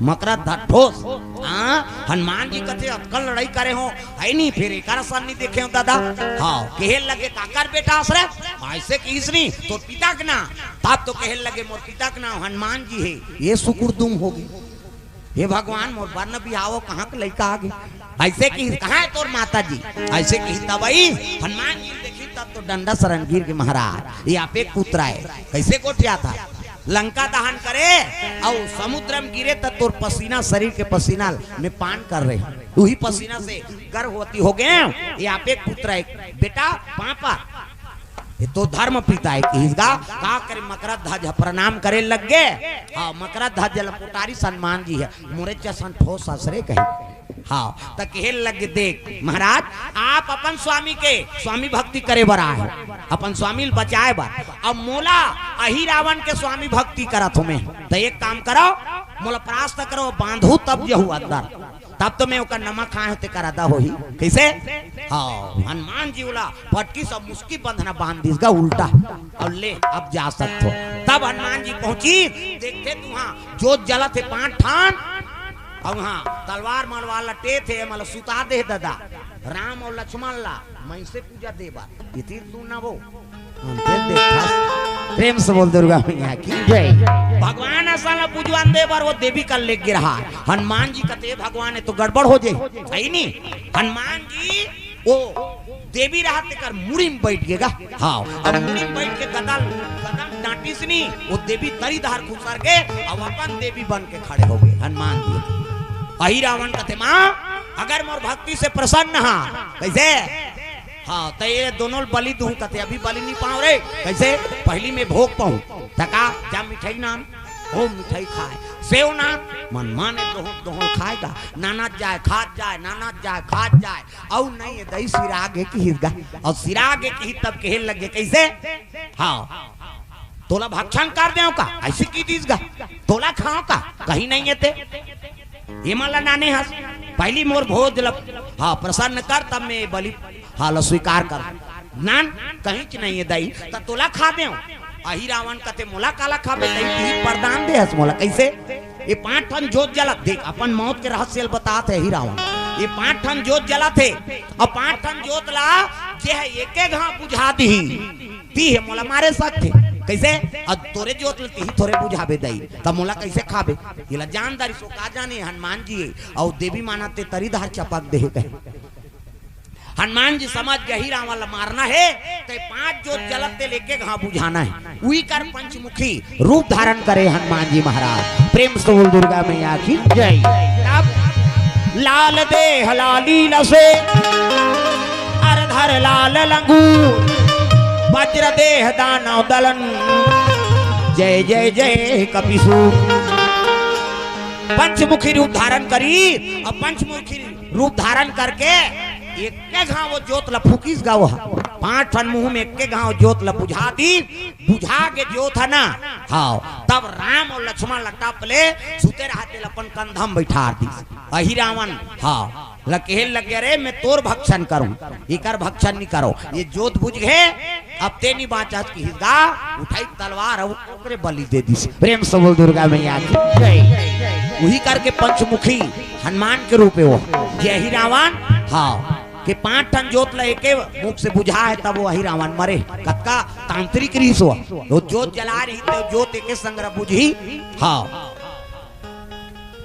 मकरध्वज ठोस। हाँ, हनुमान जी कथे अतकन लड़ाई करे हो, है नी, फिर एकर असन नहीं देखे हो दादा। हाँ, कहे लगे काकर बेटा आसरे, ऐसे किहिस नी, तोर पिता के ना। तब तो कहे लगे मोर पिता के ना हनुमान जी है, ये सुकुर दुम हो गई। हे भगवान, मोर बर न बिहाव, कहाँ के लइका आ गए? ऐसे किहिस, कहाँ है तोर माता जी? ऐसे किहिस तब आई हनुमान जी देखी तब तो डंडा सरन गिर के महाराज, ये आप एक पुत्र है, कैसे गोठिया था? लंका दहन करे और समुद्र में गिरे तब तोर पसीना, शरीर के पसीना में पान कर रहे, वही पसीना से गर्भवती हो गए। ये आप एक पुत्र है बेटा, पापा, ये तो धर्म पिता है किहिस गा। का करे, मकरध्वज प्रणाम करे लग गए। हाँ, मकरध्वज ल पुटारिस हनुमान जी है, मोरे जसन ठोस असरे कहे। हाँ, त कहे लग गए, देख महाराज, आप अपन स्वामी के स्वामी भक्ति करे बर आए हो, अपन स्वामी ल बचाए बर, अब मोला अही रावण के स्वामी भक्ति करत हो मैं, त एक काम करो, मोला परास्त करो, बांधो तब जहू अंदर। तब तो मैं ओकर नमक खाए होते कर अदा होही। कैसे? हाँ, हनुमान जी ओला पटकी सब मुस्की बंधना बांध दिस गा उल्टा। और ले, अब जा सकत हो। तब हनुमान जी पहुंची, देखते तुहां जोत जलत हे पांच ठान, और वहां तलवार मलवार लटे थे, मतलब सुता दे दादा राम और लक्ष्मण ला, मैं से पूजा देवा। इतिर तू ना वो। हम फिर देखा। प्रेम से बोल दुर्गा मैया की जय। भगवान असन ला पूजवान दे बर वो देवी का लेग गिरा। हनुमान जी कथे भगवान, ये तो गड़बड़ हो जाए, सही नहीं। हनुमान जी वो देवी रहत कर मुड़ी में बैठ गए गा। हाँ, अब मुड़ी में बैठ के गदा, गदा डांटिस नी, वो देवी तरी धार खुसर के, अब अपन देवी बन के खड़े हो गए हनुमान जी। अही रावण कथे, माँ, अगर मोर भक्ति से प्रसन्न हा, कैसे? हाँ, त ये दोनों बलि दूं कथे, अभी बलि नहीं पाऊं रे। कैसे? पहली मैं भोग पाऊं। त का, जा मिठाई नान, ओ मिठाई खाए, सेव नान, मन माने दोहों, दोहों खाएगा, नानत जाए, खात जाए, नानत जाए, खात जाए, अउ नहीं ये दई सिरा गे किहिस गा, अउ सिरा गे किहिस तब कहे लगे, कैसे? हाँ, तोला भक्षण कर देव का, ऐसे किहिस गा, तोला खाव का, कहीं नहीं ये ते। ये मला नाने हस, पहली मोर भोज ल, हाँ, प्रसन्न कर, तब मैं बलि, हाँ, ल स्वीकार कर। नान, कहीं च नहीं है दई, त तोला खा देव। अही रावण कथे, मोला काला खाबे, दई तिही वरदान दे हस मोला, कैसे? ये पांच ठन जोत जलत, देख, अपन मौत के रहस्य ल बतात हे अही रावण। ये पांच ठन जोत जलत हे, अउ पांच ठन जोत ला जे हे एके घाव बुझा दिही, तिहे मोला मारे सकथे। कैसे? अब तोरे जोत ल तिही थोरे बुझाबे दई, त मोला कैसे खाबे? येला जान दारी सो का जाने हनुमान जी हे, अउ देवी माना ते तरी धार चपक देहे कहे। हनुमान जी समझ गे अही रावण ल मारना हे, ते पांच जोत जलत तेल एके घाव बुझाना हे। उही कर पंचमुखी रूप धारण करे हनुमान जी महाराज। प्रेम से बोल दुर्गा मैया की जय। तब लाल देह लाली लसे, अर धर लाल लंगू, वज्र देह दानव दलन, जय जय जय कपिसू। पंचमुखी रूप धारण करी, अउ पंचमुखी रूप धारण करके एके घाव वो जोत ल फूकिस गा वो ह। पांच ठन मुंह में एके घाव जोत ल बुझा दी, बुझा के जोत हे ना, हाँ, तब राम अउ लक्ष्मण ल टप ले सुते रहते ल अपन कंधा म बैठार दिस। अही रावण, हाँ, ल कहे लग गया, "रे, मैं तोर भक्षण करूं, इकर भक्षण नहीं करो।" ये जोत बुझ गए, अब ते नहीं बाँचत कि हिसगा उठाई तलवार अउ ओकरे बलि दे दिस। प्रेम से बोल दुर्गा मैया की जय। वही करके पंचमुखी हनुमान के रूप हे वो, जे अही रावण, हाँ, के पांच ठन जोत ल एके मुख से बुझा हे, तब वो अही रावण मरे। कतका तांत्रिक रिहिस वो, वो जोत जला रही, तो जोत एके संग ल बुझही, हाँ,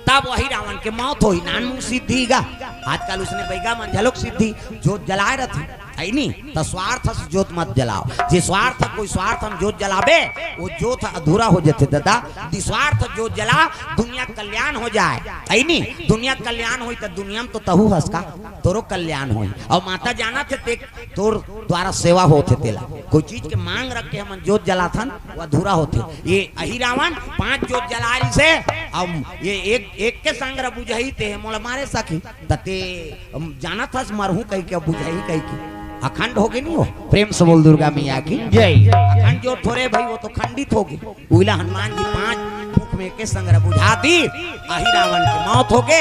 तब वही रावण के मौत होही, नानमुन सिद्धि गा। आजकल उसने बैगा मन झलोक सिद्धि जोत जलाए रथे, है नी? त स्वार्थ से जोत मत जलाओ। जे स्वार्थ, कोई स्वार्थ हम जोत जलाबे, वो जोत अधूरा हो जथे दादा। निस्वार्थ जोत जला, दुनिया कल्याण हो जाए, है नी? दुनिया कल्याण होई त दुनिया में तो तहू हस का, तोरो कल्याण होई। अउ माता जानत हे ते तोर द्वारा सेवा होथे तेला। कोई चीज के मांग रख के हमन जोत जलाथन, वो अधूरा होथे। ये अही रावण पांच जोत जला रहिस हे, अब ये एक, एके संग ल बुझही ते मोला मारे सकही। त ते, अम, जानत हस मरहूं कहिके, अब बुझही कहिके। अखंड होगे नहीं वो। प्रेम से बोल दुर्गा मैया की जय। अखंड जोत थोरे भाई, वो तो खंडित होगे। उइला हनुमान जी पांच फूंक में एके संग ल बुझा दिस, अही रावण के मौत होगे।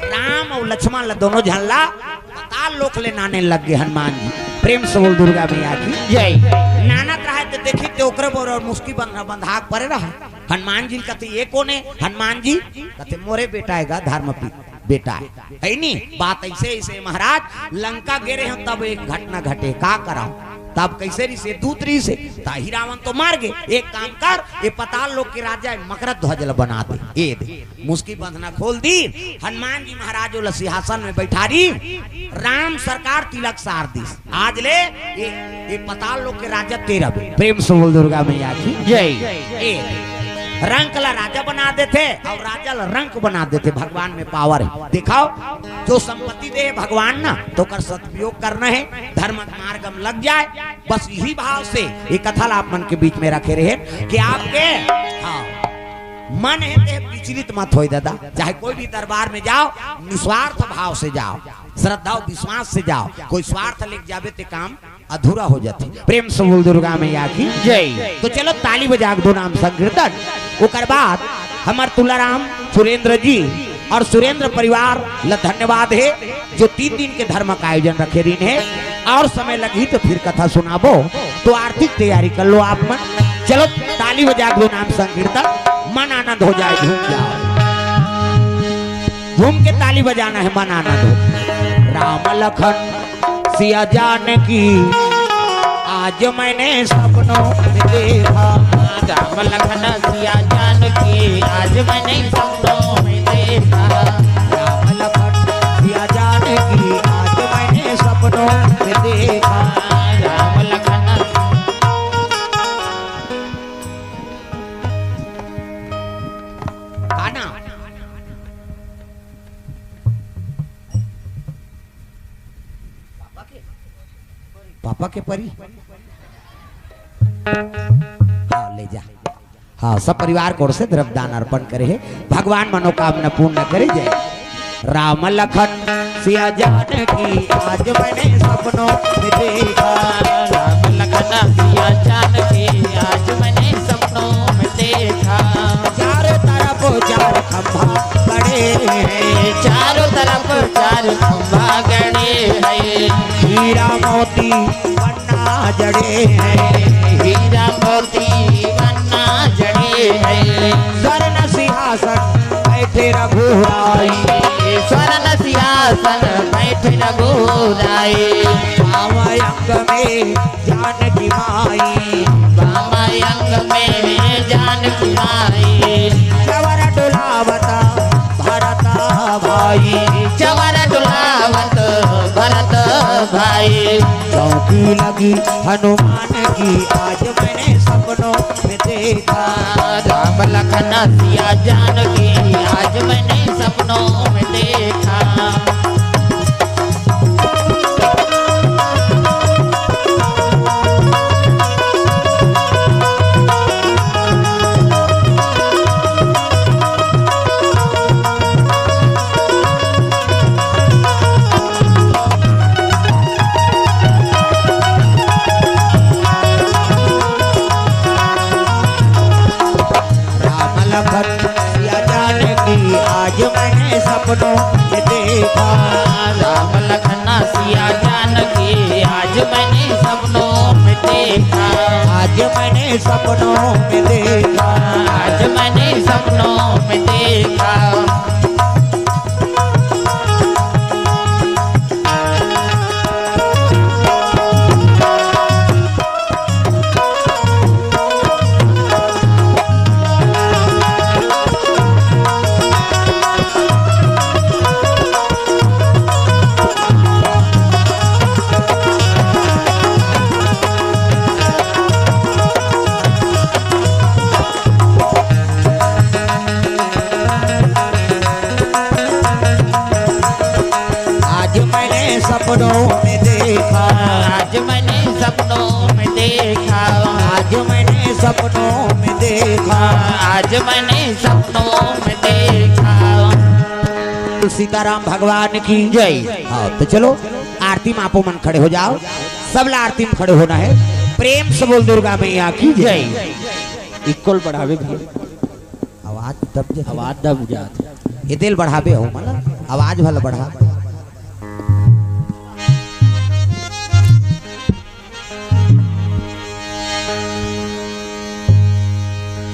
राम अउ लक्ष्मण ल दोनों झन ल पाताल लोक ले नाने लग गे हनुमान जी। प्रेम से बोल दुर्गा मैया की जय। नानत रहे ते देखिस ते ओकरे बर अउ मुसकी बंधा, बंधा के परे रहे। हनुमान जी ल कथे, "ये कोन हे?" हनुमान जी कथे, "मोरे बेटा हे गा, धर्मपीठ बेटा हे।" है नी? बात ऐसे, ऐसे महाराज लंका गे रहे हों तब एक घटना घटे, का करंव? तब कैसे रिहिस हे? दूत रिहिस हे, त अही रावण तो मर गे। एक काम कर, ये पाताल लोक के राजा हे मकरध्वज ल बना दे, ये दे। मुसकी बंधना खोल दिस, हनुमान जी महाराज ओला सिंहासन में बैठारिस, राम सरकार तिलक सार दिस। आज ले ये, ये पाताल लोक के राजा तें रबे। प्रेम से बोल दुर्गा मैया की जय। ये रंक ला राजा बना देथे अउ राजा ला रंक बना देथे, भगवान में power हे। देखाव, जो संपत्ति दे हे भगवान ना, त ओकर सदुपयोग करना हे, धर्म मार्ग में लग जाए। बस यही भाव से ये कथा ला आप मन के बीच में रखे रहे कि आपके, हाँ, मन हे ते विचलित मत होय दादा, चाहे कोई भी दरबार में जाओ, निस्वार्थ भाव से जाओ, श्रद्धा अउ विश्वास से जाओ, कोई स्वार्थ लेके जाबे ते काम अधूरा हो जाथे। प्रेम से बोल दुर्गा मैया की जय। तो चलो ताली बजा के दो नाम संकीर्तन, ओकर बाद हमर तुलाराम सुरेंद्र जी अउ सुरेंद्र परिवार ल धन्यवाद हे। जो तीन दिन के धर्म का आयोजन रखे रहिन हे अउ समय लगही त फिर कथा सुनाबो, तो आरती के तैयारी कर लो आप मन। चलो ताली बजा के दो नाम संकीर्तन, मन आनंद हो जाए, झूम जाओ। झूम के ताली बजाना हे, मन आनंद हो। राम लखन सिया जानकी, आज मैंने सपनों में देखा। राम लखन सिया जानकी, आज मैंने सपनों में देखा। राम लखन सिया जानकी, आज मैंने सपनों में देखा। राम लखन। का नाम? पापा के परी। हाँ, ले जा। हाँ, सब परिवार के ओर से द्रव्य दान अर्पण करे हे। भगवान मनोकामना पूर्ण करे। जय राम लखन सिया जानकी, आज मैंने सपनों में देखा। राम लखन सिया जानकी, आज मैंने सपनों में देखा। चारों तरफ चार खंभा गड़े हैं। चारों तरफ चार खंभा गड़े हैं। हीरा मोती पन्ना जड़े हैं। हीरा मोती पन्ना जड़े हैं। स्वर्ण सिंहासन बैठे रघुराई। स्वर्ण सिंहासन बैठे रघुराई। बाम अंग में जानकी माई। बाम अंग में जानकी माई। चवर डुलावत भरत भाई। चवर डुलावत भरत भाई। चौकी लगी हनुमान की, आज मैंने सपनों में देखा। राम लखन सिया जानकी, आज मैंने सपनों में देखा। राम लखन सिया जानकी, आज मैंने सपनों में देखा। मैंने सपनों में देखा। आज मैंने सपनों में देखा। आज मैंने सपनों में देखा। आज मैंने सपनों में देखा। आज मैंने सपनों में देखा। आज मैंने सपनों में देखा। आज मैंने सपनों में देखा। सीताराम भगवान की जय। हाँ, तो चलो, आरती में आपो मन खड़े हो जाओ। सबला आरती में खड़े होना है। प्रेम से बोल, दुर्गा मैया की जय। इक्वल बढ़ावे भैया। आवाज दब जात हे। आवाज दब जात हे। ये तेल बढ़ाबे हो, मतलब आवाज वाला बढ़ा।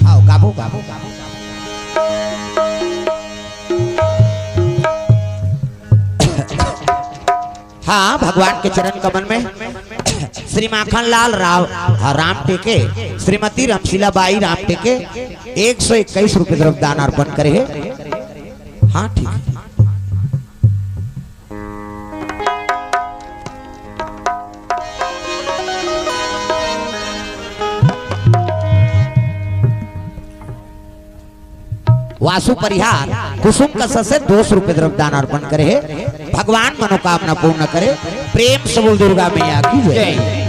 आओ, गाबो, गाबो, गाबो। हाँ, भगवान के चरण कमल में श्री माखन लाल राव, हाँ, राम टेके, श्रीमती रमशीला बाई राम टेके एक सौ इक्कीस रुपये द्रव्य दान अर्पण करे हे। हाँ, ठीक है। वासु परिहार कुसुम कसा से दो सौ रुपये द्रव्य दान अर्पण करे हे। भगवान मनोकामना पूर्ण करे। प्रेम से बोल, दुर्गा मैया की जय। जय।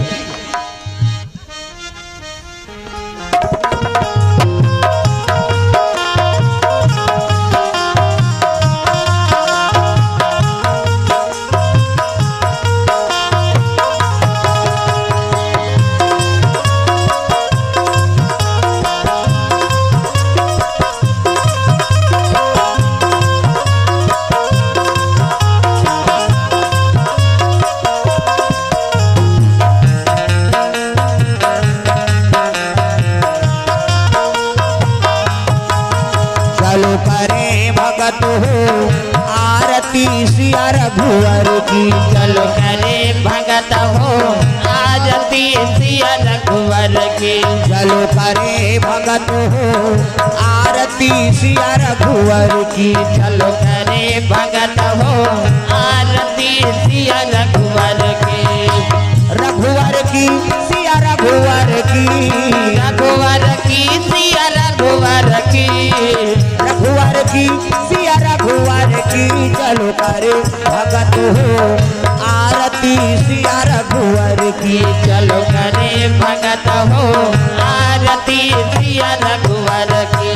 चलो करे भगत हो आरती सिया रघुवर की। चलो करे भगत हो आरती सिया रघुवर की। चलो करे भगत हो आरती सिया रघुवर की। चलो करे भगत हो आरती सिया रघुवर की। रघुवर की सिया रघुवर की। रघुवर की सिया रघुवर की। रघुवर की सिया रघुवर की। चलो करे भगत हो आरती सिया रघुवर की। चलो करे भगत हो आरती सिया रघुवर की।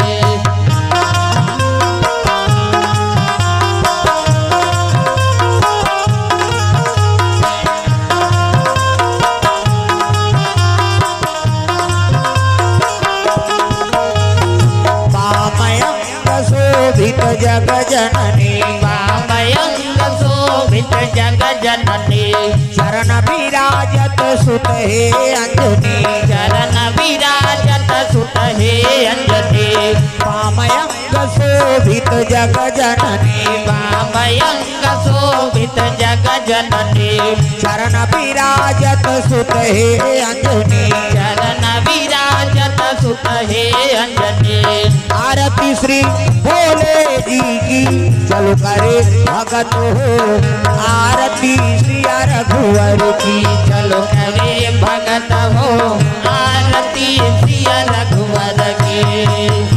वामयंग शोभित जग जननी। वामयंग शोभित जग जननी। चरण विराजत सुत हे अंजनी। चरण विराजत सुत हे अंजनी। वामयंग शोभित जग जननी। वामयंग शोभित जग जननी। चरण विराजत सुत हे अंजनी। चरण विराजत सुत हे अंजनी। आरती श्री भोले जी की। चलो करे भगत हो आरती सिया रघुवर की। चलो करे भगत हो आरती सिया रघुवर की।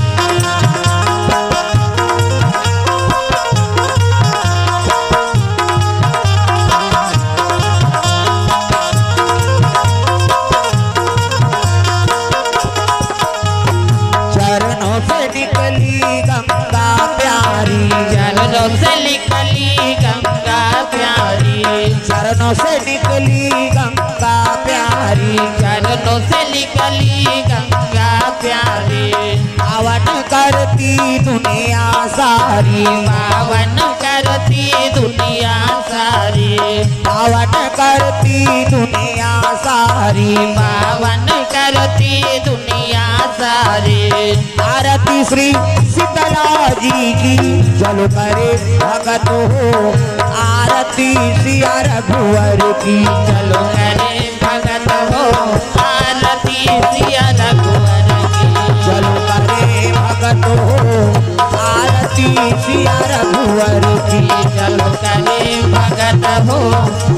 चरणों से निकली गंगा प्यारी। चरणों से निकली गंगा प्यारी। चरणों से निकली गंगा प्यारी। चरणों से निकली गंगा प्यारी। पावन करती दुनिया सारी। पावन करती दुनिया सारी। पावन करती दुनिया सारी, पावन करती दुनिया सारी। आरती श्री शीतला जी की, चलो करे भगत हो आरती सिया रघुवर की। चलो करे भगत हो आरती सिया रघुवर की। चलो करे भगत हो आरती सिया रघुवर की। चलो करे भगत हो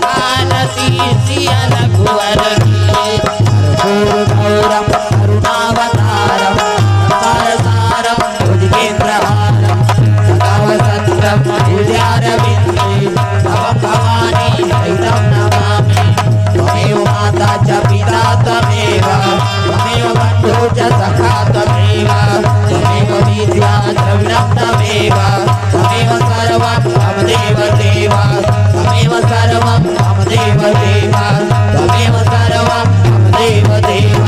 आरती सिया रघुवर की। कर्पूर गौरम करुणावतारम संसार सारम भुजगेंद्रहारम सदा वसंतम हृदयारविंदे तव भवानी सहितं नमामि। त्वमेव माता च पिता त्वमेव, त्वमेव बन्धु च सखा त्वमेव, त्वमेव विद्या द्रविणं त्वमेव, त्वमेव सर्वं मम देव देव, त्वमेव सर्वं मम देव देव, त्वमेव सर्वं मम देव देव।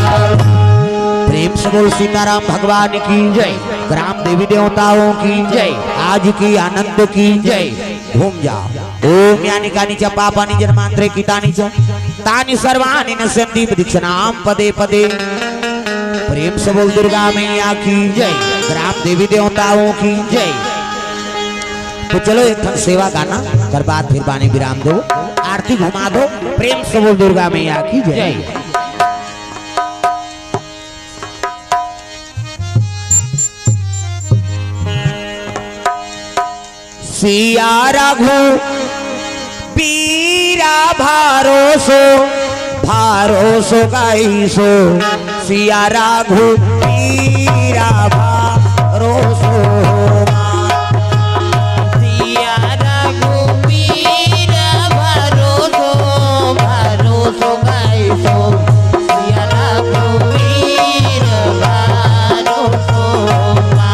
प्रेम से बोल सीताराम भगवान की जय। ग्राम देवी देवताओं की जय। आज की आनंद की जय। घूम जाओ। ओम यानि कानि च पापानि जन्मांतरे कृतानि च तानि सर्वाणि नश्यन्ति दीक्षणां पदे पदे। प्रेम से बोल दुर्गा मैया की जय। ग्राम देवी देवताओं की जय। तो चलो एक ठन सेवा गाना कर बाद फिर बानी विराम दो, आरती घुमा दो। प्रेम से बोल दुर्गा मैया की जय। जय। सिया रघु पीरा भरोसो, भरोसो गईसो। सिया रघु पीरा भरोसो। सिया रघु पीरा भरोसो, भरोसो गईसो। सिया रघुवीर भरोसो मा।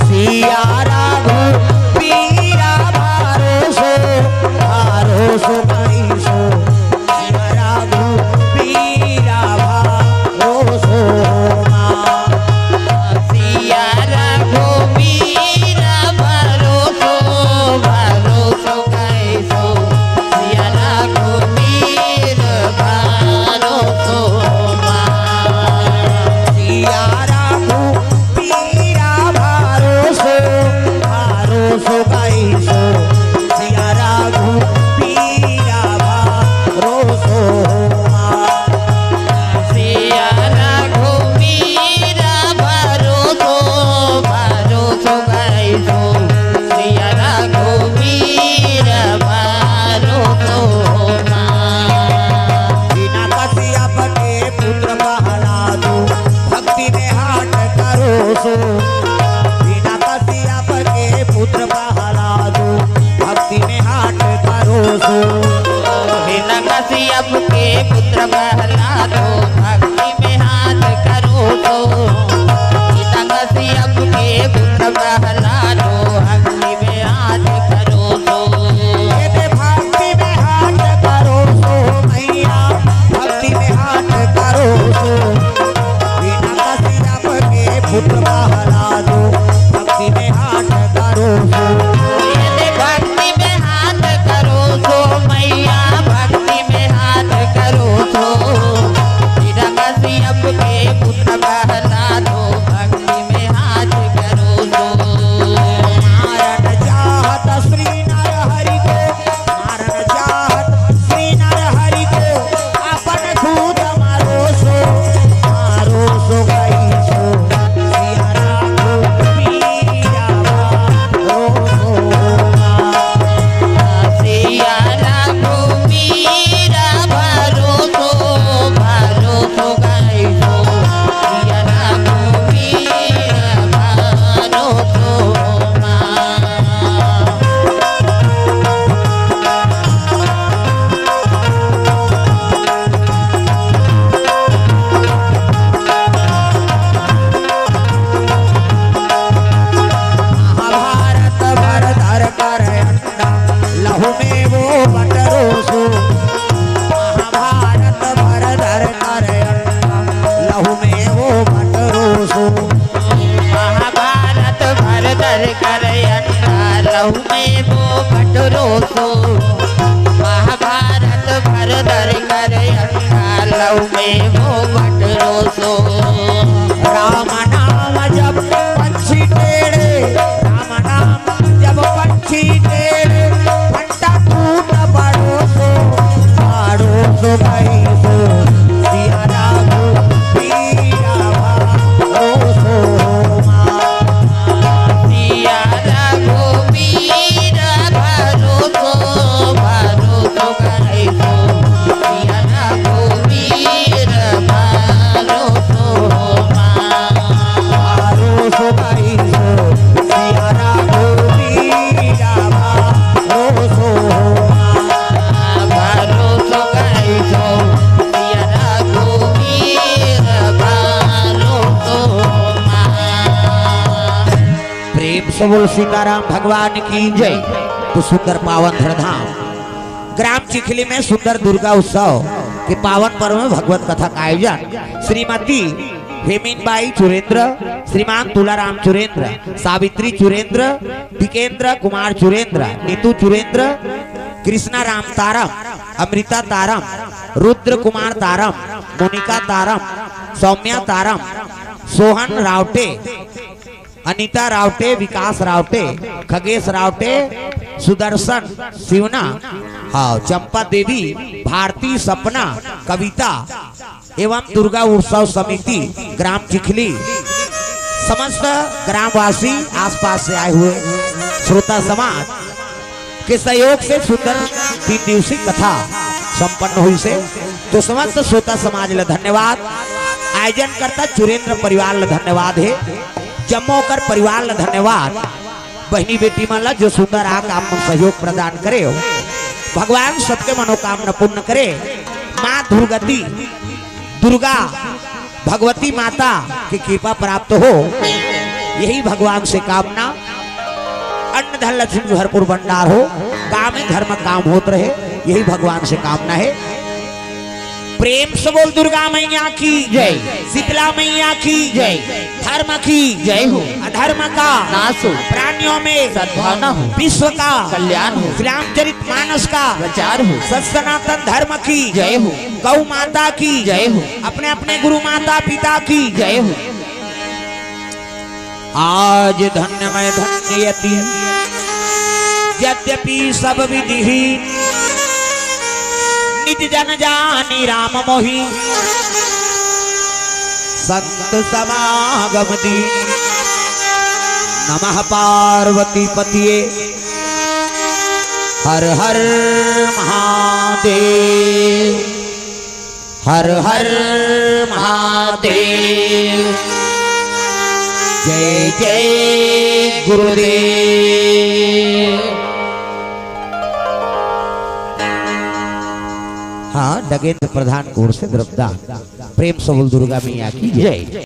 सिया रघुवीर भरोसो, भरोसो गईसो। सिया रघुवीर भरोसो मा। सिया रघुवीर भरोसो, भरोसो गईसो। सिया रघुवीर भरोसो मा। सिया रघुवीर भरोसो, भरोसो गईसो। सिया रघुवीर भरोसो मा। सिया रघुवीर भरोसो, भरोसो गईसो। सिया रघुवीर भरोसो मा। हिरण्यकश्यप के पुत्र प्रहलादो, भक्ति में हाथ करोसो। हिरण्यकश्यप के पुत्र प्रहलादो, भक्ति में हाथ करोसो। हिरण्यकश्यप के पुत्र प्रहलादो, भक्ति में हाथ करोसो। हिरण्यकश्यप के पुत्र प्रहलादो, भक्ति में हाथ करोसो। ये दे भक्ति में हाथ करोसो मैया, भक्ति में हाथ करोसो। हिरण्यकश्यप के पुत्र प्रहलादो, भक्ति में हाथ करोसो। ये दे भक्ति में हाथ करोसो मैया, भक्ति में हाथ करोसो। लव में वो बटरो सो। राम नाम जब पंछी टेढ़े, राम नाम जब पंछी टेढ़े, फंटा फूट पड़ो सो, पड़ो सो गई सो, सिया राघो पीरा भरो सो मा। सिया राघो पीरा भरो सो, भरो सो गई सो, सिया राघो पीरा भरो सो मा। भरो सो गई सो, सिया राघो पीरा भरो सो मा। भरो सो गई सो, सिया राघो पीरा भरो सो मा। प्रेम से बोल सीताराम भगवान की जय। तो सुंदर पावन धरधाम ग्राम चिखली में सुंदर दुर्गा उत्सव के पावन पर्व में भगवत कथा का आयोजन श्रीमती हेमिन बाई चुरेंद्र, श्रीमान तुलाराम चुरेंद्र, सावित्री चुरेंद्र, टिकेंद्र कुमार चुरेंद्र, नीतू चुरेंद्र, कृष्णा राम तारम, अमृता तारम, रुद्र कुमार तारम, मोनिका तारम, सौम्या तारम, सोहन रावटे, अनिता रावटे, विकास रावटे, खगेश रावटे, सुदर्शन सिवना, हाँ, चंपा देवी, भारती, सपना, कविता एवं दुर्गा उत्सव समिति ग्राम चिखली, समस्त ग्रामवासी, आसपास से आए हुए श्रोता समाज के सहयोग से सुंदर तीन दिवसीय कथा संपन्न हुई से, तो समस्त श्रोता समाज ल धन्यवाद, आयोजनकर्ता चुरेंद्र परिवार ल धन्यवाद हे, जम्मो ओकर परिवार ल धन्यवाद। बहिनी बेटी मन ला जो सुंदर आ काम में सहयोग प्रदान करे हो, भगवान सबके मनोकामना पूर्ण करे। माँ दुर्गति दुर्गा भगवती माता की कृपा प्राप्त हो, यही भगवान से कामना। अन्न धन लक्ष्मी भरपूर भंडार हो, गाँव में धर्म काम होत रहे, यही भगवान से कामना है। प्रेम से बोल दुर्गा मैया की जय। शीतला मैया की जय। धर्म की जय हो। अधर्म का नाश हो। प्राणियों में सद्भावना हो। विश्व का कल्याण हो। श्री रामचरित मानस का प्रचार हो। सत सनातन धर्म की जय हो। गौ माता की जय हो। अपने अपने गुरु माता पिता की जय हो। आज धन्य मैं धन्य यति, यद्यपि सब विधि ही, निज जन जानी राम मोहि, संत समागम दी। नमः पार्वती पतिये, हर हर महादेव। हर हर महादेव। जय जय गुरुदेव। हाँ, डगेंद्र प्रधान की ओर से द्रव्यदान। प्रेम से बोल दुर्गा मैया की जय।